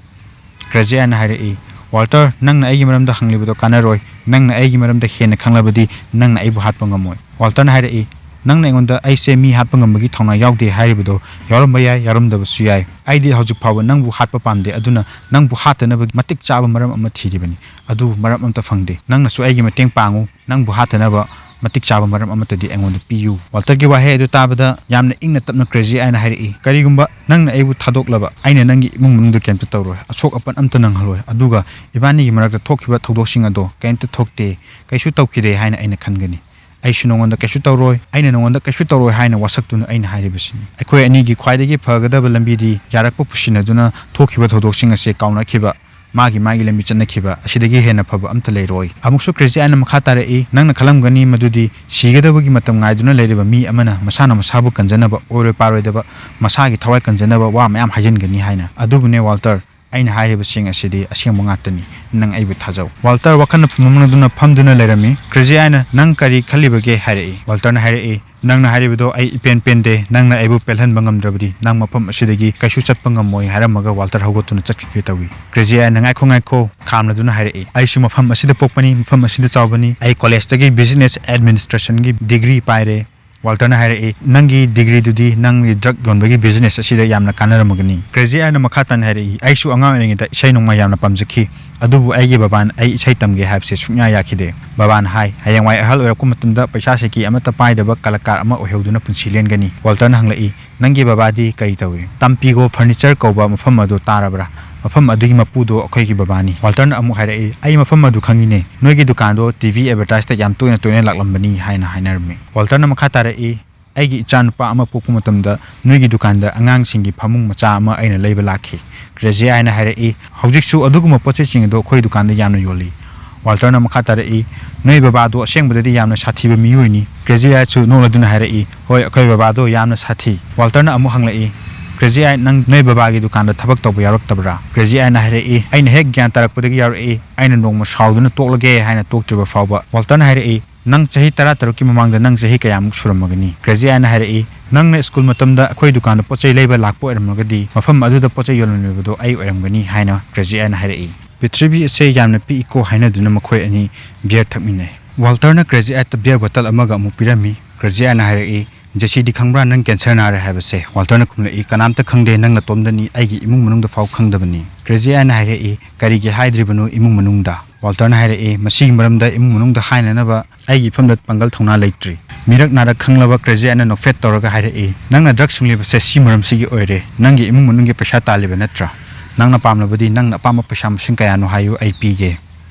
ꯀ꯭ꯔꯦꯖꯤ ꯑꯥꯏꯠꯅ ꯍꯥꯏꯔꯛꯏ, "ꯋꯥꯜꯇꯔ, ꯅꯪꯅ ꯑꯩꯒꯤ ꯃꯔꯝꯗ ꯍꯪꯂꯤꯕꯗꯣ ꯀꯥꯟꯅꯔꯣꯏ꯫ ꯅꯪꯅ ꯑꯩꯒꯤ ꯃꯔꯝꯗ ꯍꯦꯟꯅ ꯈꯪꯂꯕꯗꯤ ꯅꯪꯅ ꯑꯩꯕꯨ ꯍꯥꯠꯄ ꯉꯝꯃꯣꯏ"꯫ ꯋꯥꯜꯇꯔꯅ ꯍꯥꯏꯔꯛꯏ, "ꯅꯪꯅ ꯑꯩꯉꯣꯟꯗ ꯑꯩꯁꯦ ꯃꯤ ꯍꯥꯠꯄ ꯉꯝꯕꯒꯤ ꯊꯧꯅꯥ ꯌꯥꯎꯗꯦ ꯍꯥꯏꯔꯤꯕꯗꯣ ꯌꯥꯎꯔꯝꯕ ꯌꯥꯏ, ꯌꯥꯎꯔꯝꯗꯕꯁꯨ ꯌꯥꯏ꯫ ꯑꯩꯗꯤ ꯍꯧꯖꯤꯛ ꯐꯥꯎꯕ ꯅꯪꯕꯨ ꯍꯥꯠꯄ ꯄꯥꯝꯗꯦ, ꯑꯗꯨꯅ ꯅꯪꯕꯨ ꯍꯥꯠꯇꯅꯕꯒꯤ ꯃꯇꯤꯛ ꯆꯥꯕ ꯃꯔꯝ ꯑꯃ ꯊꯤꯔꯤꯕꯅꯤ꯫ ꯑꯗꯨꯕꯨ ꯃꯔꯝ ꯑꯃꯠꯇ ꯐꯪꯗꯦ꯫ ꯅꯪꯅꯁꯨ ꯑꯩꯒꯤ ꯃꯇꯦꯡ ꯄꯥꯡꯉꯨ, ꯅꯪꯕꯨ ꯍꯥꯠꯇꯅꯕ ꯃꯇꯤꯛ ꯆꯥꯕ ꯃꯔꯝ ꯑꯃꯠꯇꯗꯤ ꯑꯩꯉꯣꯟꯗ ꯄꯤꯌꯨ"꯫ ꯋꯥꯜꯇꯔꯒꯤ ꯋꯥꯍꯩ ꯑꯗꯨ ꯇꯥꯕꯗ ꯌꯥꯝꯅ ꯏꯪꯅ ꯇꯞꯅ ꯀ꯭ꯔꯦꯖꯤ ꯑꯥꯏꯠꯅ ꯍꯥꯏꯔꯛꯏ, "ꯀꯔꯤꯒꯨꯝꯕ ꯅꯪꯅ ꯑꯩꯕꯨ ꯊꯥꯗꯣꯛꯂꯕ, ꯑꯩꯅ ꯅꯪꯒꯤ ꯏꯃꯨꯡ ꯃꯅꯨꯡꯗ ꯀꯩꯝꯇ ꯇꯧꯔꯣꯏ, ꯑꯁꯣꯛ ꯑꯄꯟ ꯑꯝꯇ ꯅꯪꯍꯜꯂꯣꯏ꯫ ꯑꯗꯨꯒ ꯏꯕꯥꯅꯤꯒꯤ ꯃꯔꯛꯇ ꯊꯣꯛꯈꯤꯕ ꯊꯧꯗꯣꯛꯁꯤꯡ ꯑꯗꯣ ꯀꯩꯝꯇ ꯊꯣꯛꯇꯦ, ꯀꯩꯁꯨ ꯇꯧꯈꯤꯗꯦ ꯍꯥꯏꯅ ꯑꯩꯅ ꯈꯟꯒꯅꯤ꯫ ꯑꯩꯁꯨ ꯅꯉꯣꯟꯗ ꯀꯩꯁꯨ ꯇꯧꯔꯣꯏ, ꯑꯩꯅ ꯅꯉꯣꯟꯗ ꯀꯩꯁꯨ ꯇꯧꯔꯣꯏ" ꯍꯥꯏꯅ ꯋꯥꯁꯛꯇꯨꯅ ꯑꯩꯅ ꯍꯥꯏꯔꯤꯕꯁꯤꯅꯤ꯫ ꯑꯩꯈꯣꯏ ꯑꯅꯤꯒꯤ ꯈ꯭ꯋꯥꯏꯗꯒꯤ ꯐꯒꯗꯕ ꯂꯝꯕꯤꯗꯤ ꯌꯥꯔꯛꯄ ꯄꯨꯁꯤꯟꯅꯗꯨꯅ ꯊꯣꯛꯈꯤꯕ ꯊꯧꯗꯣꯛꯁꯤꯡ ꯑꯁꯦ ꯀꯥꯎꯅꯈꯤꯕ, ꯃꯥꯒꯤ ꯃꯥꯒꯤ ꯂꯝꯕꯤ ꯆꯠꯅꯈꯤꯕ ꯑꯁꯤꯗꯒꯤ ꯍꯦꯟꯅ ꯐꯕ ꯑꯝꯇ ꯂꯩꯔꯣꯏ꯫ ꯑꯃꯨꯛꯁꯨ ꯀ꯭ꯔꯦꯖꯤ ꯑꯥꯏꯠꯅ ꯃꯈꯥ ꯇꯥꯔꯛꯏ, "ꯅꯪꯅ ꯈꯜꯂꯝꯒꯅꯤ ꯃꯗꯨꯗꯤ ꯁꯤꯒꯗꯕꯒꯤ ꯃꯇꯝ ꯉꯥꯏꯗꯨꯅ ꯂꯩꯔꯤꯕ ꯃꯤ ꯑꯃꯅ ꯃꯁꯥꯅ ꯃꯁꯥꯕꯨ ꯀꯟꯖꯅꯕ, ꯑꯣꯏꯔꯣꯏ ꯄꯥꯔꯣꯏꯗꯕ, ꯃꯁꯥꯒꯤ ꯊꯋꯥꯏ ꯀꯟꯖꯅꯕ ꯋꯥ ꯃꯌꯥꯝ ꯍꯥꯏꯖꯤꯟꯒꯅꯤ ꯍꯥꯏꯅ꯫ ꯑꯗꯨꯕꯨꯅꯦ ꯋꯥꯜꯇꯔ, ꯑꯩꯅ ꯍꯥꯏꯔꯤꯕꯁꯤꯡ ꯑꯁꯤꯗꯤ ꯑꯁꯦꯡꯕ ꯉꯥꯛꯇꯅꯤ꯫ ꯅꯪ ꯑꯩꯕꯨ ꯊꯥꯖꯧ"꯫ ꯋꯥꯜꯇꯔ ꯋꯥꯈꯜꯅ ꯄꯨꯝꯃꯝꯅꯗꯨꯅ ꯐꯝꯗꯨꯅ ꯂꯩꯔꯝꯃꯤ꯫ ꯀ꯭ꯔꯦꯖꯤ ꯑꯥꯏꯠꯅ, "ꯅꯪ ꯀꯔꯤ ꯈꯜꯂꯤꯕꯒꯦ?" ꯍꯥꯏꯔꯛꯏ꯫ ꯋꯥꯜꯇꯔꯅ ꯍꯥꯏꯔꯛꯏ, "ꯅꯪꯅ ꯍꯥꯏꯔꯤꯕꯗꯣ ꯑꯩ ꯏꯄꯦꯟ ꯄꯦꯟꯗꯦ꯫ ꯅꯪꯅ ꯑꯩꯕꯨ ꯄꯦꯜꯍꯟꯕ ꯉꯝꯗ꯭ꯔꯕꯗꯤ ꯅꯪ ꯃꯐꯝ ꯑꯁꯤꯗꯒꯤ ꯀꯩꯁꯨ ꯆꯠꯄ ꯉꯝꯃꯣꯏ" ꯍꯥꯏꯔꯝꯃꯒ ꯋꯥꯜꯇꯔ ꯍꯧꯒꯠꯇꯨꯅ ꯆꯠꯈꯤꯒꯦ ꯇꯧꯏ꯫ ꯀ꯭ꯔꯦꯖꯤ ꯑꯥꯏꯠꯅ, "ꯉꯥꯏꯈꯣ, ꯉꯥꯏꯈꯣ", ꯈꯥꯝꯂꯗꯨꯅ ꯍꯥꯏꯔꯛꯏ, "ꯑꯩꯁꯨ ꯃꯐꯝ ꯑꯁꯤꯗ ꯄꯣꯛꯄꯅꯤ, ꯃꯐꯝ ꯑꯁꯤꯗ ꯆꯥꯎꯕꯅꯤ꯫ ꯑꯩ ꯀꯣꯂꯦꯖꯇꯒꯤ business administrationꯒꯤ degree ꯄꯥꯏꯔꯦ꯫ ꯋꯥꯜꯇꯔꯅ ꯍꯥꯏꯔꯛꯏ, "ꯅꯪꯒꯤ ꯗꯤꯒ꯭ꯔꯤꯗꯨꯗꯤ ꯅꯪꯒꯤ ꯗ꯭ꯔꯒ ꯌꯣꯟꯕꯒꯤ ꯕꯤꯖꯤꯅꯦꯁ ꯑꯁꯤꯗ ꯌꯥꯝꯅ ꯀꯥꯟꯅꯔꯝꯃꯒꯅꯤ"꯫ ꯀ꯭ꯔꯦꯖꯤ ꯑꯥꯏꯅ ꯃꯈꯥ ꯇꯥꯅ ꯍꯥꯏꯔꯛꯏ, "ꯑꯩꯁꯨ ꯑꯉꯥꯡ ꯑꯣꯏꯔꯤꯉꯩꯗ ꯏꯁꯩ ꯅꯣꯡꯃꯥꯏ ꯌꯥꯝꯅ ꯄꯥꯝꯖꯈꯤ, ꯑꯗꯨꯕꯨ ꯑꯩꯒꯤ ꯕꯕꯥꯅ ꯑꯩ ꯏꯁꯩ ꯇꯝꯒꯦ ꯍꯥꯏꯕꯁꯦ ꯁꯨꯡꯌꯥ ꯌꯥꯈꯤꯗꯦ꯫ ꯕꯕꯥꯅ ꯍꯥꯏ, ꯍꯌꯦꯡꯋꯥꯏ ꯑꯍꯜ ꯑꯣꯏꯔꯛꯄ ꯃꯇꯝꯗ ꯄꯩꯁꯥ ꯁꯦꯀꯤ ꯑꯃꯠꯇ ꯄꯥꯏꯗꯕ ꯀꯂꯥꯀꯥꯔ ꯑꯃ ꯑꯣꯏꯍꯧꯗꯨꯅ ꯄꯨꯟꯁꯤ ꯂꯦꯟꯒꯅꯤ"꯫ ꯋꯥꯜꯇꯔꯅ ꯍꯪꯂꯛꯏ, "ꯅꯪꯒꯤ ꯕꯕꯥꯗꯤ ꯀꯔꯤ ꯇꯧꯏ?" "ꯇꯥꯝꯄꯤꯒꯣ ꯐꯔꯅꯤꯆꯔ ꯀꯧꯕ ꯃꯐꯝ ꯑꯗꯨ ꯇꯥꯔꯕ꯭ꯔꯥ? ꯃꯐꯝ ꯑꯗꯨꯒꯤ ꯃꯄꯨꯗꯣ ꯑꯩꯈꯣꯏꯒꯤ ꯕꯕꯥꯅꯤ"꯫ ꯋꯥꯜꯇꯔꯅ ꯑꯃꯨꯛ ꯍꯥꯏꯔꯛꯏ, "ꯑꯩ ꯃꯐꯝ ꯑꯗꯨ ꯈꯪꯉꯤꯅꯦ, ꯅꯣꯏꯒꯤ ꯗꯨꯀꯥꯟꯗꯣ ꯇꯤ ꯚꯤ ꯑꯦꯗꯚꯔꯇꯥꯏꯖꯇ ꯌꯥꯝ ꯇꯣꯏꯅ ꯇꯣꯏꯅ ꯂꯥꯛꯂꯝꯕꯅꯤ" ꯍꯥꯏꯅ ꯍꯥꯏꯅꯔꯝꯃꯤ꯫ ꯋꯥꯜꯇꯔꯅ ꯃꯈꯥ ꯇꯥꯔꯛꯏ, "ꯑꯩꯒꯤ ꯏꯆꯥꯅꯨꯄꯥ ꯑꯃ ꯄꯣꯛꯄ ꯃꯇꯝꯗ ꯅꯣꯏꯒꯤ ꯗꯨꯀꯥꯟꯗ ꯑꯉꯥꯡꯁꯤꯡꯒꯤ ꯐꯃꯨꯡ ꯃꯆꯥ ꯑꯃ ꯑꯩꯅ ꯂꯩꯕ ꯂꯥꯛꯈꯤ"꯫ ꯀ꯭ꯔꯦꯖꯤ ꯑꯥꯏꯅ ꯍꯥꯏꯔꯛꯏ, "ꯍꯧꯖꯤꯛꯁꯨ ꯑꯗꯨꯒꯨꯝꯕ ꯄꯣꯠ ꯆꯩꯁꯤꯡ ꯑꯗꯨ ꯑꯩꯈꯣꯏ ꯗꯨꯀꯥꯟꯗ ꯌꯥꯝꯅ ꯌꯣꯜꯂꯤ"꯫ ꯋꯥꯜꯇꯔꯅ ꯃꯈꯥ ꯇꯥꯔꯛꯏ, "ꯅꯣꯏ ꯕꯕꯥꯗꯣ ꯑꯁꯦꯡꯕꯗꯗꯤ ꯌꯥꯝꯅ ꯁꯥꯊꯤꯕ ꯃꯤꯑꯣꯏꯅꯤ"꯫ ꯀ꯭ꯔꯦꯖꯤ ꯑꯥꯏꯁꯨ ꯅꯣꯛꯂꯗꯨꯅ ꯍꯥꯏꯔꯛꯏ, "ꯍꯣꯏ, ꯑꯩꯈꯣꯏ ꯕꯕꯥꯗꯣ ꯌꯥꯝꯅ ꯁꯥꯊꯤ"꯫ ꯋꯥꯜꯇꯔꯅ ꯑꯃꯨꯛ ꯍꯪꯂꯛꯏ, "ꯀ꯭ꯔꯦꯖꯤ ꯑꯥꯏ, ꯅꯪ ꯅꯣꯏ ꯕꯕꯥꯒꯤ ꯗꯨꯀꯥꯟꯗ ꯊꯕꯛ ꯇꯧꯕ ꯌꯥꯎꯔꯛꯇꯕ꯭ꯔꯥ?" ꯀ꯭ꯔꯦꯖꯤ ꯑꯥꯏꯅ ꯍꯥꯏꯔꯛꯏ, "ꯑꯩꯅ ꯍꯦꯛ ꯒ꯭ꯌꯥꯟ ꯇꯥꯔꯛꯄꯗꯒꯤ ꯌꯥꯎꯔꯛꯏ, ꯑꯩꯅ ꯅꯣꯡꯃ ꯁꯥꯎꯗꯨꯅ ꯇꯣꯛꯂꯒꯦ ꯍꯥꯏꯅ ꯇꯣꯛꯇ꯭ꯔꯤꯕ ꯐꯥꯎꯕ"꯫ ꯋꯥꯜꯇꯔꯅ ꯍꯥꯏꯔꯛꯏ, "ꯅꯪ ꯆꯍꯤ ꯇꯔꯥ ꯇꯔꯨꯛꯀꯤ ꯃꯃꯥꯡꯗ ꯅꯪ ꯆꯍꯤ ꯀꯌꯥꯃꯨꯛ ꯁꯨꯔꯝꯃꯒꯅꯤ?" ꯀ꯭ꯔꯦꯖꯤ ꯑꯥꯏꯅ ꯍꯥꯏꯔꯛꯏ, "ꯅꯪꯅ ꯁ꯭ꯀꯨꯜ ꯃꯇꯝꯗ ꯑꯩꯈꯣꯏ ꯗꯨꯀꯥꯟꯗ ꯄꯣꯠ ꯆꯩ ꯂꯩꯕ ꯂꯥꯛꯄ ꯑꯣꯏꯔꯝꯃꯒꯗꯤ ꯃꯐꯝ ꯑꯗꯨꯗ ꯄꯣꯠ ꯆꯩ ꯌꯣꯜꯂꯝꯂꯤꯕꯗꯣ ꯑꯩ ꯑꯣꯏꯔꯝꯒꯅꯤ" ꯍꯥꯏꯅ ꯀ꯭ꯔꯦꯖꯤ ꯑꯥꯏꯅ ꯍꯥꯏꯔꯛꯏ꯫ "ꯄ꯭ꯔꯤꯊꯤꯕꯤ ꯑꯁꯦ ꯌꯥꯝꯅ ꯄꯤꯛꯏꯀꯣ" ꯍꯥꯏꯅꯗꯨꯅ ꯃꯈꯣꯏ ꯑꯅꯤ ꯕꯤꯌꯔ ꯊꯛꯃꯤꯟꯅꯩ꯫ ꯋꯥꯜꯇꯔꯅ ꯀ꯭ꯔꯦꯖꯤ ꯑꯥꯏꯠꯇ ꯕꯤꯌꯔ ꯕꯣꯇꯜ ꯑꯃꯒ ꯑꯃꯨꯛ ꯄꯤꯔꯝꯃꯤ꯫ ꯀ꯭ꯔꯦꯖꯤ ꯑꯥꯏꯅ ꯍꯥꯏꯔꯛꯏ, "ꯖꯦꯁꯤꯗꯤ ꯈꯪꯕ꯭ꯔꯥ ꯅꯪ ꯀꯦꯟꯁꯔ ꯅꯥꯔꯦ ꯍꯥꯏꯕꯁꯦ?" ꯋꯥꯜꯇꯔꯅ ꯈꯨꯝꯂꯛꯏ, "ꯀꯅꯥꯝꯇ ꯈꯪꯗꯦ, ꯅꯪ ꯅꯇꯣꯝꯗꯅꯤ, ꯑꯩꯒꯤ ꯏꯃꯨꯡ ꯃꯅꯨꯡꯗ ꯐꯥꯎ ꯈꯪꯗꯕꯅꯤ"꯫ ꯀ꯭ꯔꯦꯖꯤ ꯑꯥꯏꯅ ꯍꯥꯏꯔꯛꯏ, "ꯀꯔꯤꯒꯤ ꯍꯥꯏꯗ꯭ꯔꯤꯕꯅꯣ ꯏꯃꯨꯡ ꯃꯅꯨꯡꯗ?" ꯋꯥꯜꯇꯔꯅ ꯍꯥꯏꯔꯛꯏ, "ꯃꯁꯤꯒꯤ ꯃꯔꯝꯗ ꯏꯃꯨꯡ ꯃꯅꯨꯡꯗ ꯍꯥꯏꯅꯅꯕ ꯑꯩꯒꯤ ꯏꯐꯝꯗ ꯄꯥꯡꯒꯜ ꯊꯧꯅꯥ ꯂꯩꯇ꯭ꯔꯤ"꯫ ꯃꯤꯔꯛ ꯅꯥꯔꯛ ꯈꯪꯂꯕ ꯀ꯭ꯔꯦꯖꯤ ꯑꯥꯏꯅ ꯅꯣꯛꯐꯦꯠ ꯇꯧꯔꯒ ꯍꯥꯏꯔꯛꯏ, "ꯅꯪꯅ ꯗ꯭ꯔꯒ ꯁꯨꯡꯂꯤꯕꯁꯦ ꯁꯤ ꯃꯔꯝꯁꯤꯒꯤ ꯑꯣꯏꯔꯦ꯫ ꯅꯪꯒꯤ ꯏꯃꯨꯡ ꯃꯅꯨꯡꯒꯤ ꯄꯩꯁꯥ ꯇꯥꯜꯂꯤꯕ ꯅꯠꯇ꯭ꯔꯥ? ꯅꯪꯅ ꯄꯥꯝꯂꯕꯗꯤ ꯅꯪꯅ ꯑꯄꯥꯝꯕ ꯄꯩꯁꯥ ꯃꯁꯤꯡ ꯀꯌꯥꯅꯣ ꯍꯥꯏꯌꯨ, ꯑꯩ ꯄꯤꯒꯦ"꯫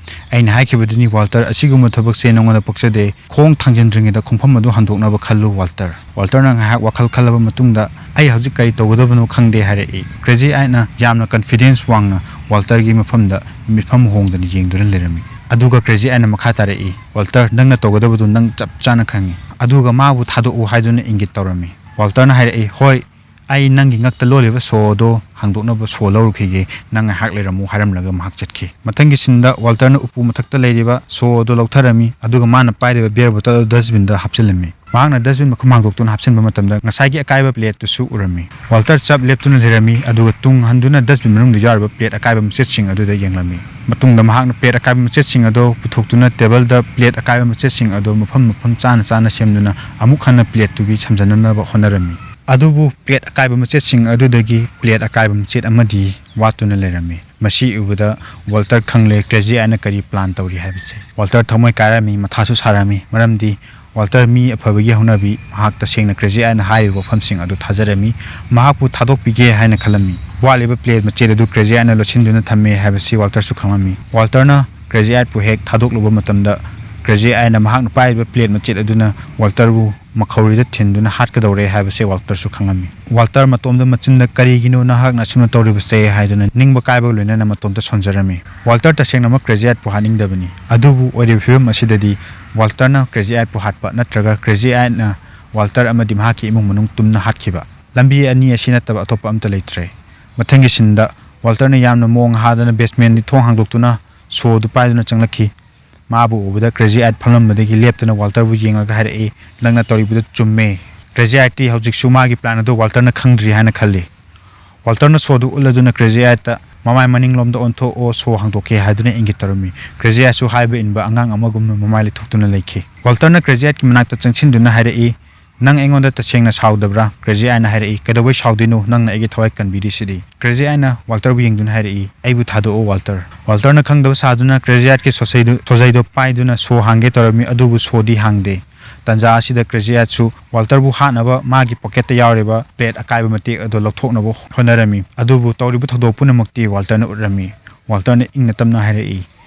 ꯑꯩꯅ ꯍꯥꯏꯈꯤꯕꯗꯨꯅꯤ, "ꯋꯥꯜꯇꯔ, ꯑꯁꯤꯒꯨꯝꯕ ꯊꯕꯛꯁꯦ ꯅꯉꯣꯟꯗ ꯄꯛꯆꯗꯦ꯫ ꯈꯣꯡ ꯊꯥꯡꯖꯤꯟꯗ꯭ꯔꯤꯉꯩꯗ ꯈꯣꯡꯐꯝ ꯑꯗꯨ ꯍꯟꯗꯣꯛꯅꯕ ꯈꯜꯂꯨ, ꯋꯥꯜꯇꯔ"꯫ ꯋꯥꯜꯇꯔꯅ ꯉꯥꯏꯍꯥꯛ ꯋꯥꯈꯜ ꯈꯜꯂꯕ ꯃꯇꯨꯡꯗ, "ꯑꯩ ꯍꯧꯖꯤꯛ ꯀꯔꯤ ꯇꯧꯒꯗꯕꯅꯣ ꯈꯪꯗꯦ" ꯍꯥꯏꯔꯛꯏ꯫ ꯀ꯭ꯔꯦꯖꯤ ꯑꯥꯏꯅ ꯌꯥꯝꯅ ꯀꯟꯐꯤꯗꯦꯟꯁ ꯋꯥꯡꯅ ꯋꯥꯜꯇꯔꯒꯤ ꯃꯐꯝꯗ ꯃꯤꯠꯐꯝ ꯍꯣꯡꯗꯅ ꯌꯦꯡꯗꯨꯅ ꯂꯩꯔꯝꯃꯤ꯫ ꯑꯗꯨꯒ ꯀ꯭ꯔꯦꯖꯤ ꯑꯥꯏꯅ ꯃꯈꯥ ꯇꯥꯔꯛꯏ, "ꯋꯥꯜꯇꯔ, ꯅꯪꯅ ꯇꯧꯒꯗꯕꯗꯨ ꯅꯪ ꯆꯞ ꯆꯥꯅ ꯈꯪꯉꯤ꯫ ꯑꯗꯨꯒ ꯃꯥꯕꯨ ꯊꯥꯗꯣꯛꯎ" ꯍꯥꯏꯗꯨꯅ ꯏꯪꯒꯤꯠ ꯇꯧꯔꯝꯃꯤ꯫ ꯋꯥꯜꯇꯔꯅ ꯍꯥꯏꯔꯛꯏ, "ꯍꯣꯏ, ꯑꯩ ꯅꯪꯒꯤ ꯉꯛꯇ ꯂꯣꯜꯂꯤꯕ ꯁꯣ ꯑꯗꯨ ꯍꯥꯡꯗꯣꯛꯅꯕ ꯁꯣ ꯂꯧꯔꯨꯈꯤꯒꯦ, ꯅꯪ ꯉꯥꯏꯍꯥꯛ ꯂꯩꯔꯝꯃꯨ" ꯍꯥꯏꯔꯝꯂꯒ ꯃꯍꯥꯛ ꯆꯠꯈꯤ꯫ ꯃꯊꯪꯒꯤ ꯁꯤꯟꯗ ꯋꯥꯜꯇꯔꯅ ꯎꯄꯨ ꯃꯊꯛꯇ ꯂꯩꯔꯤꯕ ꯁꯣ ꯑꯗꯨ ꯂꯧꯊꯔꯝꯃꯤ, ꯑꯗꯨꯒ ꯃꯥꯅ ꯄꯥꯏꯔꯤꯕ ꯕꯤꯌꯔ ꯕꯣꯇꯜ ꯑꯗꯨ ꯗꯁꯕꯤꯟꯗ ꯍꯥꯞꯆꯤꯜꯂꯝꯃꯤ꯫ ꯃꯍꯥꯛꯅ dustbin ꯃꯈꯨꯝ ꯍꯥꯡꯗꯣꯛꯇꯨꯅ ꯍꯥꯞꯆꯤꯟꯕ ꯃꯇꯝꯗ ꯉꯁꯥꯏꯒꯤ ꯑꯀꯥꯏꯕ plate ꯇꯨꯁꯨ ꯎꯔꯝꯃꯤ꯫ ꯋꯥꯜꯇꯔ ꯆꯞ ꯂꯦꯞꯇꯨꯅ ꯂꯩꯔꯝꯃꯤ, ꯑꯗꯨꯒ ꯇꯨꯡ ꯍꯟꯗꯨꯅ dustbin ꯃꯅꯨꯡꯗ ꯌꯥꯎꯔꯤꯕ plate ꯑꯀꯥꯏꯕ ꯃꯆꯦꯠꯁꯤꯡ ꯑꯗꯨꯗ ꯌꯦꯡꯂꯝꯃꯤ꯫ ꯃꯇꯨꯡꯗ ꯃꯍꯥꯛꯅ plate ꯑꯀꯥꯏꯕ ꯃꯆꯦꯠꯁꯤꯡ ꯑꯗꯨ ꯄꯨꯊꯣꯛꯇꯨꯅ table ꯗ plate ꯑꯀꯥꯏꯕ ꯃꯆꯦꯠꯁꯤꯡ ꯑꯗꯨ ꯃꯐꯝ ꯃꯐꯝ ꯆꯥꯅ ꯆꯥꯅ ꯁꯦꯝꯗꯨꯅ ꯑꯃꯨꯛ ꯍꯟꯅ plate ꯇꯨꯒꯤ ꯁꯝꯖꯤꯟꯅꯅꯕ ꯍꯣꯠꯅꯔꯝꯃꯤ꯫ ꯑꯗꯨꯕꯨ plate ꯑꯀꯥꯏꯕ ꯃꯆꯦꯠꯁꯤꯡ ꯑꯗꯨꯗꯒꯤ plate ꯑꯀꯥꯏꯕ ꯃꯆꯦꯠ ꯑꯃꯗꯤ ꯋꯥꯠꯇꯨꯅ ꯂꯩꯔꯝꯃꯤ꯫ ꯃꯁꯤ ꯎꯕꯗ ꯋꯥꯜꯇꯔ ꯈꯪꯂꯦ Crazy Eye ꯅ ꯀꯔꯤ plan ꯇꯧꯔꯤ ꯍꯥꯏꯕꯁꯦ꯫ ꯋꯥꯜꯇꯔ ꯊꯃꯣꯏ ꯀꯥꯏꯔꯝꯃꯤ, ꯃꯊꯥꯁꯨ ꯁꯥꯔꯝꯃꯤ, ꯃꯔꯝꯗꯤ ꯋꯥꯜꯇꯔ ꯃꯤ ꯑꯐꯕꯒꯤ ꯍꯧꯅꯕꯤ, ꯃꯍꯥꯛ ꯇꯁꯦꯡꯅ Crazy Eye ꯅ ꯍꯥꯏꯔꯤꯕ ꯋꯥꯐꯝꯁꯤꯡ ꯑꯗꯨ ꯊꯥꯖꯔꯝꯃꯤ꯫ ꯃꯍꯥꯛꯄꯨ ꯊꯥꯗꯣꯛꯄꯤꯒꯦ ꯍꯥꯏꯅ ꯈꯜꯂꯝꯃꯤ꯫ ꯋꯥꯠꯂꯤꯕ plate ꯃꯆꯦꯠ ꯑꯗꯨ Crazy Eye ꯅ ꯂꯣꯠꯁꯤꯟꯗꯨꯅ ꯊꯝꯃꯦ ꯍꯥꯏꯕꯁꯤ ꯋꯥꯜꯇꯔꯁꯨ ꯈꯪꯂꯝꯃꯤ꯫ ꯋꯥꯜꯇꯔꯅ Crazy Eye ꯄꯨ ꯍꯦꯛ ꯊꯥꯗꯣꯛꯂꯨꯕ ꯃꯇꯝꯗ, Crazy Eye ꯅ ꯃꯍꯥꯛꯅ ꯄꯥꯏꯔꯤꯕ plate ꯃꯆꯦꯠ ꯑꯗꯨꯅ ꯋꯥꯜꯇꯔꯕꯨ ꯃꯈꯧꯔꯤꯗ ꯊꯤꯟꯗꯨꯅ ꯍꯥꯠꯀꯗꯧꯔꯦ ꯍꯥꯏꯕꯁꯦ ꯋꯥꯜꯇꯔꯁꯨ ꯈꯪꯂꯝꯃꯤ꯫ ꯋꯥꯜꯇꯔ ꯃꯇꯣꯝꯗ ꯃꯆꯤꯟꯗ "ꯀꯔꯤꯒꯤꯅꯣ ꯅꯍꯥꯛꯅ ꯑꯁꯨꯝꯅ ꯇꯧꯔꯤꯕꯁꯦ?" ꯍꯥꯏꯗꯨꯅ ꯅꯤꯡꯕ ꯀꯥꯏꯕꯒ ꯂꯣꯏꯅꯅ ꯃꯇꯣꯝꯇ ꯁꯣꯟꯖꯔꯝꯃꯤ꯫ ꯋꯥꯜꯇꯔ ꯇꯁꯦꯡꯅꯃꯛ Crazy Eye ꯄꯨ ꯍꯥꯠꯅꯤꯡꯗꯕꯅꯤ, ꯑꯗꯨꯕꯨ ꯑꯣꯏꯔꯤꯕ ꯐꯤꯕꯝ ꯑꯁꯤꯗꯗꯤ ꯋꯥꯜꯇꯔꯅ Crazy Eye ꯄꯨ ꯍꯥꯠꯄ ꯅꯠꯇ꯭ꯔꯒ Crazy Eye ꯅ ꯋꯥꯜꯇꯔ ꯑꯃꯗꯤ ꯃꯍꯥꯛꯀꯤ ꯏꯃꯨꯡ ꯃꯅꯨꯡ ꯇꯨꯝꯅ ꯍꯥꯠꯈꯤꯕ, ꯂꯝꯕꯤ ꯑꯅꯤ ꯑꯁꯤ ꯅꯠꯇꯕ ꯑꯇꯣꯞꯄ ꯑꯝꯇ ꯂꯩꯇ꯭ꯔꯦ꯫ ꯃꯊꯪꯒꯤ scene ꯗ ꯋꯥꯜꯇꯔꯅ ꯌꯥꯝꯅ ꯃꯑꯣꯡ ꯍꯥꯗꯅ basement ꯀꯤ ꯊꯣꯡ ꯍꯥꯡꯗꯣꯛꯇꯨꯅ ꯁꯣꯗꯨ ꯄꯥꯏꯗꯨꯅ ꯆꯪꯂꯛꯈꯤ꯫ ꯃꯥꯕꯨ ꯎꯕꯗ Crazy Eye ꯐꯝꯂꯝꯕꯗꯒꯤ ꯂꯦꯞꯇꯨꯅ ꯋꯥꯜꯇꯔꯕꯨ ꯌꯦꯡꯂꯒ ꯍꯥꯏꯔꯛꯏ, "ꯅꯪꯅ ꯇꯧꯔꯤꯕꯗꯨ ꯆꯨꯝꯃꯦ꯫" Crazy Eye ꯗꯤ ꯍꯧꯖꯤꯛꯁꯨ ꯃꯥꯒꯤ plan ꯑꯗꯨ ꯋꯥꯜꯇꯔꯅ ꯈꯪꯗ꯭ꯔꯤ ꯍꯥꯏꯅ ꯈꯜꯂꯤ꯫ ꯋꯥꯜꯇꯔꯅ ꯁꯣꯗꯨ ꯎꯠꯂꯗꯨꯅ Crazy Eye ꯗ "ꯃꯃꯥꯏ ꯃꯅꯤꯡꯂꯣꯝꯗ ꯑꯣꯟꯊꯣꯛꯑꯣ, ꯁꯣ ꯍꯥꯡꯗꯣꯛꯀꯦ" ꯍꯥꯏꯗꯨꯅ ꯏꯪꯒꯤꯠ ꯇꯧꯔꯝꯃꯤ꯫ Crazy Eye ꯁꯨ ꯍꯥꯏꯕ ꯏꯟꯕ ꯑꯉꯥꯡ ꯑꯃꯒꯨꯝꯅ ꯃꯃꯥꯏ ꯂꯩꯊꯣꯛꯇꯨꯅ ꯂꯩꯈꯤ꯫ ꯋꯥꯜꯇꯔꯅ Crazy Eye ꯀꯤ ꯃꯅꯥꯛꯇ ꯆꯪꯁꯤꯟꯗꯨꯅ ꯍꯥꯏꯔꯛꯏ, "ꯅꯪ ꯑꯩꯉꯣꯟꯗ ꯇꯁꯦꯡꯅ ꯁꯥꯎꯗꯕ꯭ꯔꯥ?" Crazy Eye ꯅ ꯍꯥꯏꯔꯛꯏ, "ꯀꯩꯗꯧꯕꯩ ꯁꯥꯎꯗꯣꯏꯅꯣ? ꯅꯪꯅ ꯑꯩꯒꯤ ꯊꯋꯥꯏ ꯀꯟꯕꯤꯔꯤꯁꯤꯗꯤ꯫" Crazy Eye ꯅ ꯋꯥꯜꯇꯔꯕꯨ ꯌꯦꯡꯗꯨꯅ ꯍꯥꯏꯔꯛꯏ, "ꯑꯩꯕꯨ ꯊꯥꯗꯣꯛꯑꯣ ꯋꯥꯜꯇꯔ꯫" ꯋꯥꯜꯇꯔꯅ ꯈꯪꯗꯕ ꯁꯥꯗꯨꯅ Crazy Eye ꯀꯤ ꯁꯣꯁꯩꯗꯨ-, ꯁꯣꯖꯩꯗꯣ ꯄꯥꯏꯗꯨꯅ ꯁꯣ ꯍꯥꯡꯒꯦ ꯇꯧꯔꯝꯃꯤ, ꯑꯗꯨꯕꯨ ꯁꯣꯗꯤ ꯍꯥꯡꯗꯦ꯫ ꯇꯥꯟꯖꯥ ꯑꯁꯤꯗ Crazy Eye ꯁꯨ ꯋꯥꯜꯇꯔꯕꯨ ꯍꯥꯠꯅꯕ ꯃꯥꯒꯤ pocket ꯇ ꯌꯥꯎꯔꯤꯕ plate ꯑꯀꯥꯏꯕ ꯃꯇꯦꯛ ꯑꯗꯨ ꯂꯧꯊꯣꯛꯅꯕ ꯍꯣꯠꯅꯔꯝꯃꯤ, ꯑꯗꯨꯕꯨ ꯇꯧꯔꯤꯕ ꯊꯧꯗꯣꯛ ꯄꯨꯝꯅꯃꯛꯇꯤ ꯋꯥꯜꯇꯔꯅ ꯎꯔꯝꯃꯤ꯫ ꯋꯥꯜꯇꯔꯅ ꯏꯪꯅ ꯇꯞꯅ ꯍꯥꯏꯔꯛꯏ,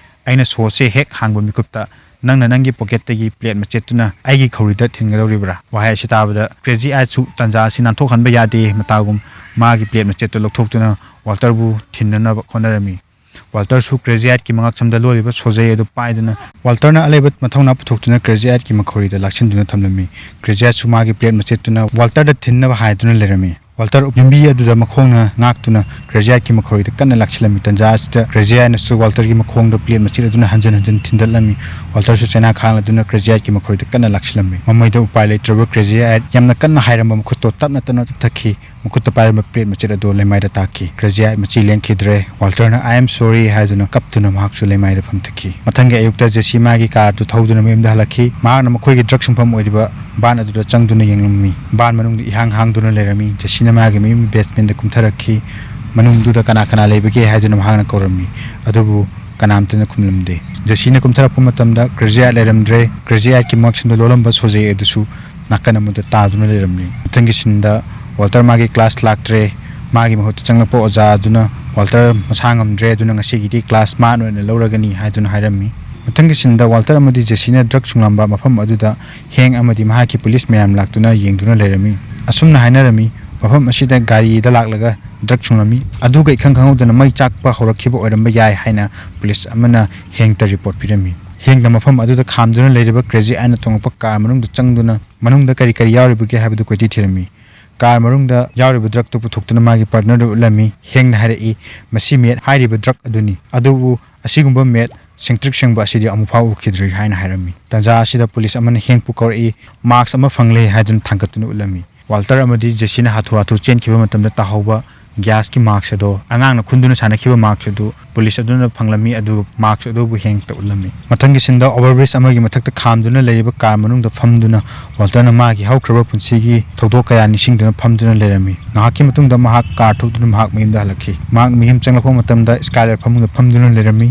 "ꯑꯩꯅ ꯁꯣꯁꯦ ꯍꯦꯛ ꯍꯥꯡꯕ ꯃꯤꯀꯨꯞꯇ ꯅꯪꯅ ꯅꯪꯒꯤ pocket ꯇꯒꯤ plate ꯃꯆꯦꯠꯇꯨꯅ ꯑꯩꯒꯤ ꯈꯧꯔꯤꯗ ꯊꯤꯟꯒꯗꯧꯔꯤꯕ꯭ꯔꯥ?" ꯋꯥꯍꯩ ꯑꯁꯤ ꯇꯥꯕꯗ Crazy Eye ꯁꯨ ꯇꯥꯟꯖꯥ ꯑꯁꯤ ꯅꯥꯟꯊꯣꯛꯍꯟꯕ ꯌꯥꯗꯦ ꯃꯇꯥꯒꯨꯝ ꯃꯥꯒꯤ plate ꯃꯆꯦꯠꯇꯨ ꯂꯧꯊꯣꯛꯇꯨꯅ ꯋꯥꯜꯇꯔꯕꯨ ꯊꯤꯟꯅꯅꯕ ꯍꯣꯠꯅꯔꯝꯃꯤ꯫ ꯋꯥꯜꯇꯔꯁꯨ Crazy Eye ꯀꯤ ꯃꯉꯛꯁꯝꯗ ꯂꯣꯜꯂꯤꯕ ꯁꯣꯖꯩ ꯑꯗꯨ ꯄꯥꯏꯗꯨꯅ ꯋꯥꯜꯇꯔꯅ ꯑꯂꯩꯕ ꯃꯊꯧꯅꯥ ꯄꯨꯊꯣꯛꯇꯨꯅ Crazy Eye ꯀꯤ ꯃꯈꯧꯔꯤꯗ ꯂꯥꯛꯁꯤꯟꯗꯨꯅ ꯊꯝꯂꯝꯃꯤ꯫ Crazy Eye ꯁꯨ ꯃꯥꯒꯤ plate ꯃꯆꯦꯠꯇꯨꯅ ꯋꯥꯜꯇꯔꯗ ꯊꯤꯟꯅꯕ ꯍꯥꯏꯗꯨꯅ ꯂꯩꯔꯝꯃꯤ꯫ ꯋꯥꯜꯇꯔ ꯌꯨꯝꯕꯤ ꯑꯗꯨꯗ ꯃꯈꯣꯡꯅ ꯉꯥꯛꯇꯨꯅ ꯀ꯭ꯔꯦꯖꯤꯌꯥꯏꯠꯀꯤ ꯃꯈꯣꯏꯗ ꯀꯟꯅ ꯂꯥꯛꯁꯤꯜꯂꯝꯃꯤ꯫ ꯇꯟꯖꯥ ꯑꯁꯤꯗ ꯀ꯭ꯔꯦꯖꯤꯌꯥꯏꯠꯅꯁꯨ ꯋꯥꯜꯇꯔꯒꯤ ꯃꯈꯣꯡꯗ ꯄ꯭ꯂꯦꯠ ꯃꯆꯦꯠ ꯑꯗꯨꯅ ꯍꯟꯖꯤꯟ ꯍꯟꯖꯤꯟ ꯊꯤꯟꯗꯠꯂꯝꯃꯤ꯫ ꯋꯥꯜꯇꯔꯁꯨ ꯆꯩꯅꯥ ꯈꯥꯡ ꯑꯗꯨꯅ ꯀ꯭ꯔꯦꯖꯤꯌꯥꯏꯠꯀꯤ ꯃꯈꯣꯏꯗ ꯀꯟꯅ ꯂꯥꯛꯁꯤꯜꯂꯝꯃꯤ꯫ ꯃꯃꯩꯗ ꯎꯄꯥꯏ ꯂꯩꯇ꯭ꯔꯕ ꯀ꯭ꯔꯦꯖꯤꯌꯥꯏꯠ ꯌꯥꯝꯅ ꯀꯟꯅ ꯍꯥꯏꯔꯝꯕ ꯃꯈꯨꯠꯇꯣ ꯇꯞꯅ ꯇꯞꯅ ꯇꯞꯊꯈꯤ꯫ ꯃꯈꯨꯠꯇ ꯄꯥꯏꯔꯝꯕ ꯄ꯭ꯂꯦꯠ ꯃꯆꯦꯠ ꯑꯗꯨ ꯂꯩꯃꯥꯏꯗ ꯇꯥꯈꯤ꯫ ꯀ꯭ꯔꯦꯖꯤꯌꯥꯏꯠ ꯃꯆꯤ ꯂꯦꯡꯈꯤꯗ꯭ꯔꯦ꯫ ꯋꯥꯜꯇꯔꯅ "I am sorry" ꯍꯥꯏꯗꯨꯅ ꯀꯞꯇꯨꯅ ꯃꯍꯥꯛꯁꯨ ꯂꯩꯃꯥꯏꯗ ꯐꯝꯊꯈꯤ꯫ ꯃꯊꯪꯒꯤ ꯑꯌꯨꯛꯇ ꯖꯦꯁꯤ ꯃꯥꯒꯤ ꯀꯥꯔ ꯑꯗꯨ ꯊꯧꯗꯨꯅ ꯃꯌꯨꯝꯗ ꯍꯜꯂꯛꯈꯤ꯫ ꯃꯍꯥꯛꯅ ꯃꯈꯣꯏꯒꯤ ꯗ꯭ꯔꯒ ꯁꯨꯡꯐꯝ ꯑꯣꯏꯔꯤꯕ ꯕꯥꯟ ꯑꯗꯨꯗ ꯆꯪꯗꯨꯅ ꯌꯦꯡꯂꯝꯃꯤ꯫ ꯕꯥꯟ ꯃꯅꯨꯡꯗ ꯏꯍꯥꯡ ꯍꯥꯡꯗꯨꯅ ꯂꯩꯔꯝꯃꯤ꯫ ꯖꯦꯁꯤꯅ ꯃꯥꯒꯤ ꯃꯌꯨꯝꯒꯤ ꯕꯦꯁꯃꯦꯟꯗ ꯀꯨꯝꯊꯔꯛꯈꯤ꯫ ꯃꯅꯨꯡꯗꯨꯗ ꯀꯅꯥ ꯀꯅꯥ ꯂꯩꯕꯒꯦ ꯍꯥꯏꯗꯨꯅ ꯃꯍꯥꯛꯅ ꯀꯧꯔꯝꯃꯤ, ꯑꯗꯨꯕꯨ ꯀꯅꯥꯝꯇꯅ ꯈꯨꯝꯂꯝꯗꯦ꯫ ꯖꯦꯁꯤꯅ ꯀꯨꯝꯊꯔꯛꯄ ꯃꯇꯝꯗ ꯀ꯭ꯔꯦꯖꯤꯌꯥꯏꯠ ꯂꯩꯔꯝꯗ꯭ꯔꯦ꯫ ꯀ꯭ꯔꯦꯖꯤꯌꯥꯏꯠꯀꯤ ꯃꯥꯛꯁꯤꯡꯗ ꯂꯣꯜꯂꯝꯕ ꯁꯣꯖꯦ ꯑꯗꯨꯁꯨ ꯅꯥꯀꯟ ꯑꯃꯗ ꯇꯥꯗꯨꯅ ꯂꯩꯔꯝꯃꯤ꯫ ꯃꯊꯪꯒꯤ ꯁꯤꯟꯗ ꯋꯥꯜꯇꯔ ꯃꯥꯒꯤ ꯀ꯭ꯂꯥꯁ ꯂꯥꯛꯇ꯭ꯔꯦ꯫ ꯃꯥꯒꯤ ꯃꯍꯨꯠꯇ ꯆꯪꯂꯛꯄ ꯑꯣꯖꯥ ꯑꯗꯨꯅ "ꯋꯥꯜꯇꯔ ꯃꯁꯥ ꯉꯝꯗ꯭ꯔꯦ, ꯑꯗꯨꯅ ꯉꯁꯤꯒꯤꯗꯤ ꯀ꯭ꯂꯥꯁ ꯃꯥꯅ ꯑꯣꯏꯅ ꯂꯧꯔꯒꯅꯤ" ꯍꯥꯏꯗꯨꯅ ꯍꯥꯏꯔꯝꯃꯤ꯫ ꯃꯊꯪꯒꯤ ꯁꯤꯟꯗ ꯋꯥꯜꯇꯔ ꯑꯃꯗꯤ ꯖꯦꯁꯤꯅ ꯗ꯭ꯔꯒ ꯁꯨꯡꯂꯝꯕ ꯃꯐꯝ ꯑꯗꯨꯗ ꯍꯦꯡ ꯑꯃꯗꯤ ꯃꯍꯥꯛꯀꯤ ꯄꯨꯂꯤꯁ ꯃꯌꯥꯝ ꯂꯥꯛꯇꯨꯅ ꯌꯦꯡꯗꯨꯅ ꯂꯩꯔꯝꯃꯤ꯫ ꯑꯁꯨꯝꯅ ꯍꯥꯏꯅꯔꯝꯃꯤ, "ꯃꯐꯝ ꯑꯁꯤꯗ ꯒꯥꯔꯤꯗ ꯂꯥꯛꯂꯒ ꯗ꯭ꯔꯒ ꯁꯨꯡꯂꯝꯃꯤ, ꯑꯗꯨꯒ ꯏꯈꯪ ꯈꯪꯍꯧꯗꯅ ꯃꯩ ꯆꯥꯛꯄ ꯍꯧꯔꯛꯈꯤꯕ ꯑꯣꯏꯔꯝꯕ ꯌꯥꯏ" ꯍꯥꯏꯅ ꯄꯨꯂꯤꯁ ꯑꯃꯅ ꯍꯦꯡꯇ ꯔꯤꯄꯣꯔꯠ ꯄꯤꯔꯝꯃꯤ꯫ ꯍꯦꯡꯅ ꯃꯐꯝ ꯑꯗꯨꯗ ꯈꯥꯝꯗꯨꯅ ꯂꯩꯔꯤꯕ ꯀ꯭ꯔꯦꯖꯤꯌꯥꯏꯠꯅ ꯇꯣꯡꯂꯛꯄ ꯀꯥꯔ ꯃꯅꯨꯡꯗ ꯆꯪꯗꯨꯅ ꯃꯅꯨꯡꯗ ꯀꯔꯤ ꯀꯔꯤ ꯌꯥꯎꯔꯤꯕꯒꯦ ꯍꯥꯏꯕꯗꯨ ꯀꯣꯏꯊꯤ ꯊꯤꯔꯝꯃꯤ꯫ ꯀꯥꯔ ꯃꯅꯨꯡꯗ ꯌꯥꯎꯔꯤꯕ ꯗ꯭ꯔꯒꯇꯨ ꯄꯨꯊꯣꯛꯇꯨꯅ ꯃꯥꯒꯤ ꯄꯥꯔꯠꯅꯔꯗ ꯎꯠꯂꯝꯃꯤ꯫ ꯍꯦꯡꯅ ꯍꯥꯏꯔꯛꯏ, "ꯃꯁꯤ ꯃꯦꯠ ꯍꯥꯏꯔꯤꯕ ꯗ꯭ꯔꯒ ꯑꯗꯨꯅꯤ, ꯑꯗꯨꯕꯨ ꯑꯁꯤꯒꯨꯝꯕ ꯃꯦꯠ ꯁꯦꯡꯇ꯭ꯔꯤꯛ ꯁꯦꯡꯕ ꯑꯁꯤꯗꯤ ꯑꯃꯨꯛꯐꯥꯎ ꯎꯈꯤꯗ꯭ꯔꯤ" ꯍꯥꯏꯅ ꯍꯥꯏꯔꯝꯃꯤ꯫ ꯇꯥꯟꯖꯥ ꯑꯁꯤꯗ ꯄꯨꯂꯤꯁ ꯑꯃꯅ ꯍꯦꯡꯄꯨ ꯀꯧꯔꯛꯏ꯫ "ꯃꯥꯛꯁ ꯑꯃ ꯐꯪꯂꯦ" ꯍꯥꯏꯗꯨꯅ ꯊꯥꯡꯒꯠꯇꯨꯅ ꯎꯠꯂꯝꯃꯤ꯫ ꯋꯥꯜꯇꯔ ꯑꯃꯗꯤ ꯖꯦꯁꯤꯅ ꯍꯥꯊꯨ ꯍꯥꯊꯨ ꯆꯦꯟꯈꯤꯕ ꯃꯇꯝꯗ ꯇꯥꯍꯧꯕ ꯒ꯭ꯌꯥꯁꯀꯤ ꯃꯥꯛꯁ ꯑꯗꯣ, ꯑꯉꯥꯡꯅ ꯈꯨꯟꯗꯨꯅ ꯁꯥꯟꯅꯈꯤꯕ ꯃꯥꯛꯁ ꯑꯗꯨ ꯄꯨꯂꯤꯁ ꯑꯗꯨꯅ ꯐꯪꯂꯝꯃꯤ꯫ ꯑꯗꯨꯒ ꯃꯥꯛꯁ ꯑꯗꯨꯕꯨ ꯍꯦꯡꯇ ꯎꯠꯂꯝꯃꯤ꯫ ꯃꯊꯪꯒꯤ ꯁꯤꯟꯗ ꯑꯣꯚꯔ ꯕ꯭ꯔꯤꯖ ꯑꯃꯒꯤ ꯃꯊꯛꯇ ꯈꯥꯝꯗꯨꯅ ꯂꯩꯔꯤꯕ ꯀꯥꯔ ꯃꯅꯨꯡꯗ ꯐꯝꯗꯨꯅ ꯋꯥꯜꯇꯔꯅ ꯃꯥꯒꯤ ꯍꯧꯈ꯭ꯔꯕ ꯄꯨꯟꯁꯤꯒꯤ ꯊꯧꯗꯣꯛ ꯀꯌꯥ ꯅꯤꯡꯁꯤꯡꯗꯨꯅ ꯐꯝꯗꯨꯅ ꯂꯩꯔꯝꯃꯤ꯫ ꯉꯥꯏꯍꯥꯛꯀꯤ ꯃꯇꯨꯡꯗ ꯃꯍꯥꯛ ꯀꯥꯔ ꯊꯧꯗꯨꯅ ꯃꯍꯥꯛ ꯃꯌꯨꯝꯗ ꯍꯜꯂꯛꯈꯤ꯫ ꯃꯍꯥꯛ ꯃꯌꯨꯝ ꯆꯪꯂꯛꯄ ꯃꯇꯝꯗ ꯁ꯭ꯀꯥꯏꯂꯔ ꯐꯃꯨꯡꯗ ꯐꯝꯗꯨꯅ ꯂꯩꯔꯝꯃꯤ꯫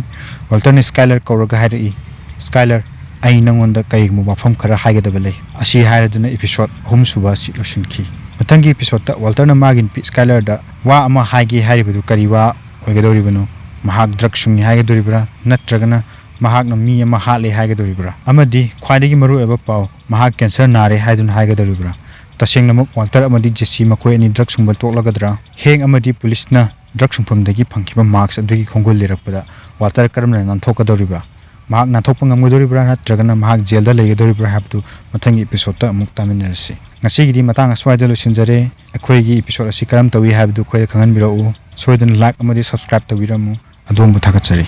ꯋꯥꯜꯇꯔꯅ ꯁ꯭ꯀꯥꯏꯂꯔ ꯀꯧꯔꯒ ꯍꯥꯏꯔꯛꯏ, "ꯁ꯭ꯀꯥꯏꯂꯔ, ꯑꯩ ꯅꯪꯉꯣꯟꯗ ꯀꯔꯤꯒꯨꯝꯕ ꯋꯥꯐꯝ ꯈꯔ ꯍꯥꯏꯒꯗꯕ ꯂꯩ"꯫ ꯑꯁꯤ ꯍꯥꯏꯔꯗꯨꯅ ꯏꯄꯤꯁꯣꯗ ꯑꯍꯨꯝꯁꯨꯕ ꯑꯁꯤ ꯂꯣꯏꯁꯤꯟꯈꯤ꯫ ꯃꯊꯪꯒꯤ ꯏꯄꯤꯁꯣꯗꯇ ꯋꯥꯜꯇꯔꯅ ꯃꯥꯒꯤ ꯅꯨꯄꯤ ꯁ꯭ꯀꯥꯏꯂꯔꯗ ꯋꯥ ꯑꯃ ꯍꯥꯏꯒꯦ ꯍꯥꯏꯔꯤꯕꯗꯨ ꯀꯔꯤ ꯋꯥ ꯑꯣꯏꯒꯗꯧꯔꯤꯕꯅꯣ? ꯃꯍꯥꯛ ꯗ꯭ꯔꯒ ꯁꯨꯡꯏ ꯍꯥꯏꯒꯗꯧꯔꯤꯕ꯭ꯔꯥ, ꯅꯠꯇ꯭ꯔꯒꯅ ꯃꯍꯥꯛꯅ ꯃꯤ ꯑꯃ ꯍꯥꯠꯂꯦ ꯍꯥꯏꯒꯗꯧꯔꯤꯕ꯭ꯔꯥ? ꯑꯃꯗꯤ ꯈ꯭ꯋꯥꯏꯗꯒꯤ ꯃꯔꯨꯑꯣꯏꯕ ꯄꯥꯎ, ꯃꯍꯥꯛ ꯀꯦꯟꯁꯔ ꯅꯥꯔꯦ ꯍꯥꯏꯗꯨꯅ ꯍꯥꯏꯒꯗꯧꯔꯤꯕ꯭ꯔꯥ? ꯇꯁꯦꯡꯅꯃꯛ ꯋꯥꯜꯇꯔ ꯑꯃꯗꯤ ꯖꯦꯁꯤ ꯃꯈꯣꯏ ꯑꯅꯤ ꯗ꯭ꯔꯒ ꯁꯨꯡꯕ ꯇꯣꯛꯂꯒꯗ꯭ꯔꯥ? ꯍꯦꯡ ꯑꯃꯗꯤ ꯄꯨꯂꯤꯁꯅ ꯗ꯭ꯔꯒ ꯁꯨꯡꯐꯝꯗꯒꯤ ꯐꯪꯈꯤꯕ ꯃꯥꯛꯁ ꯑꯗꯨꯒꯤ ꯈꯣꯡꯒꯨꯜ ꯂꯤꯔꯛꯄꯗ ꯋꯥꯜꯇꯔ ꯀꯔꯝꯅ ꯅꯥꯟꯊꯣꯛꯀꯗꯧꯔꯤꯕ꯭ꯔꯥ? ꯃꯍꯥꯛ ꯅꯥꯟꯊꯣꯛꯄ ꯉꯝꯒꯗꯧꯔꯤꯕ꯭ꯔꯥ ꯅꯠꯇ꯭ꯔꯒꯅ ꯃꯍꯥꯛ ꯖꯦꯜꯗ ꯂꯩꯒꯗꯧꯔꯤꯕ꯭ꯔꯥ ꯍꯥꯏꯕꯗꯨ ꯃꯊꯪꯒꯤ episode ꯑꯃꯨꯛ ꯇꯥꯃꯤꯟꯅꯔꯁꯤ꯫ ꯉꯁꯤꯒꯤꯗꯤ ꯃꯇꯥꯡ ꯑꯁ꯭ꯋꯥꯏꯗ ꯂꯣꯏꯁꯤꯟꯖꯔꯦ꯫ ꯑꯩꯈꯣꯏꯒꯤ episode ꯑꯁꯤ ꯀꯔꯝ ꯇꯧꯏ ꯍꯥꯏꯕꯗꯨ ꯑꯩꯈꯣꯏꯗ ꯈꯪꯍꯟꯕꯤꯔꯛꯎ꯫ ꯁꯣꯏꯗꯅ like ꯑꯃꯗꯤ subscribe ꯇꯧꯕꯤꯔꯝꯃꯨ꯫ ꯑꯗꯣꯝꯕꯨ ꯊꯥꯒꯠꯆꯔꯤ꯫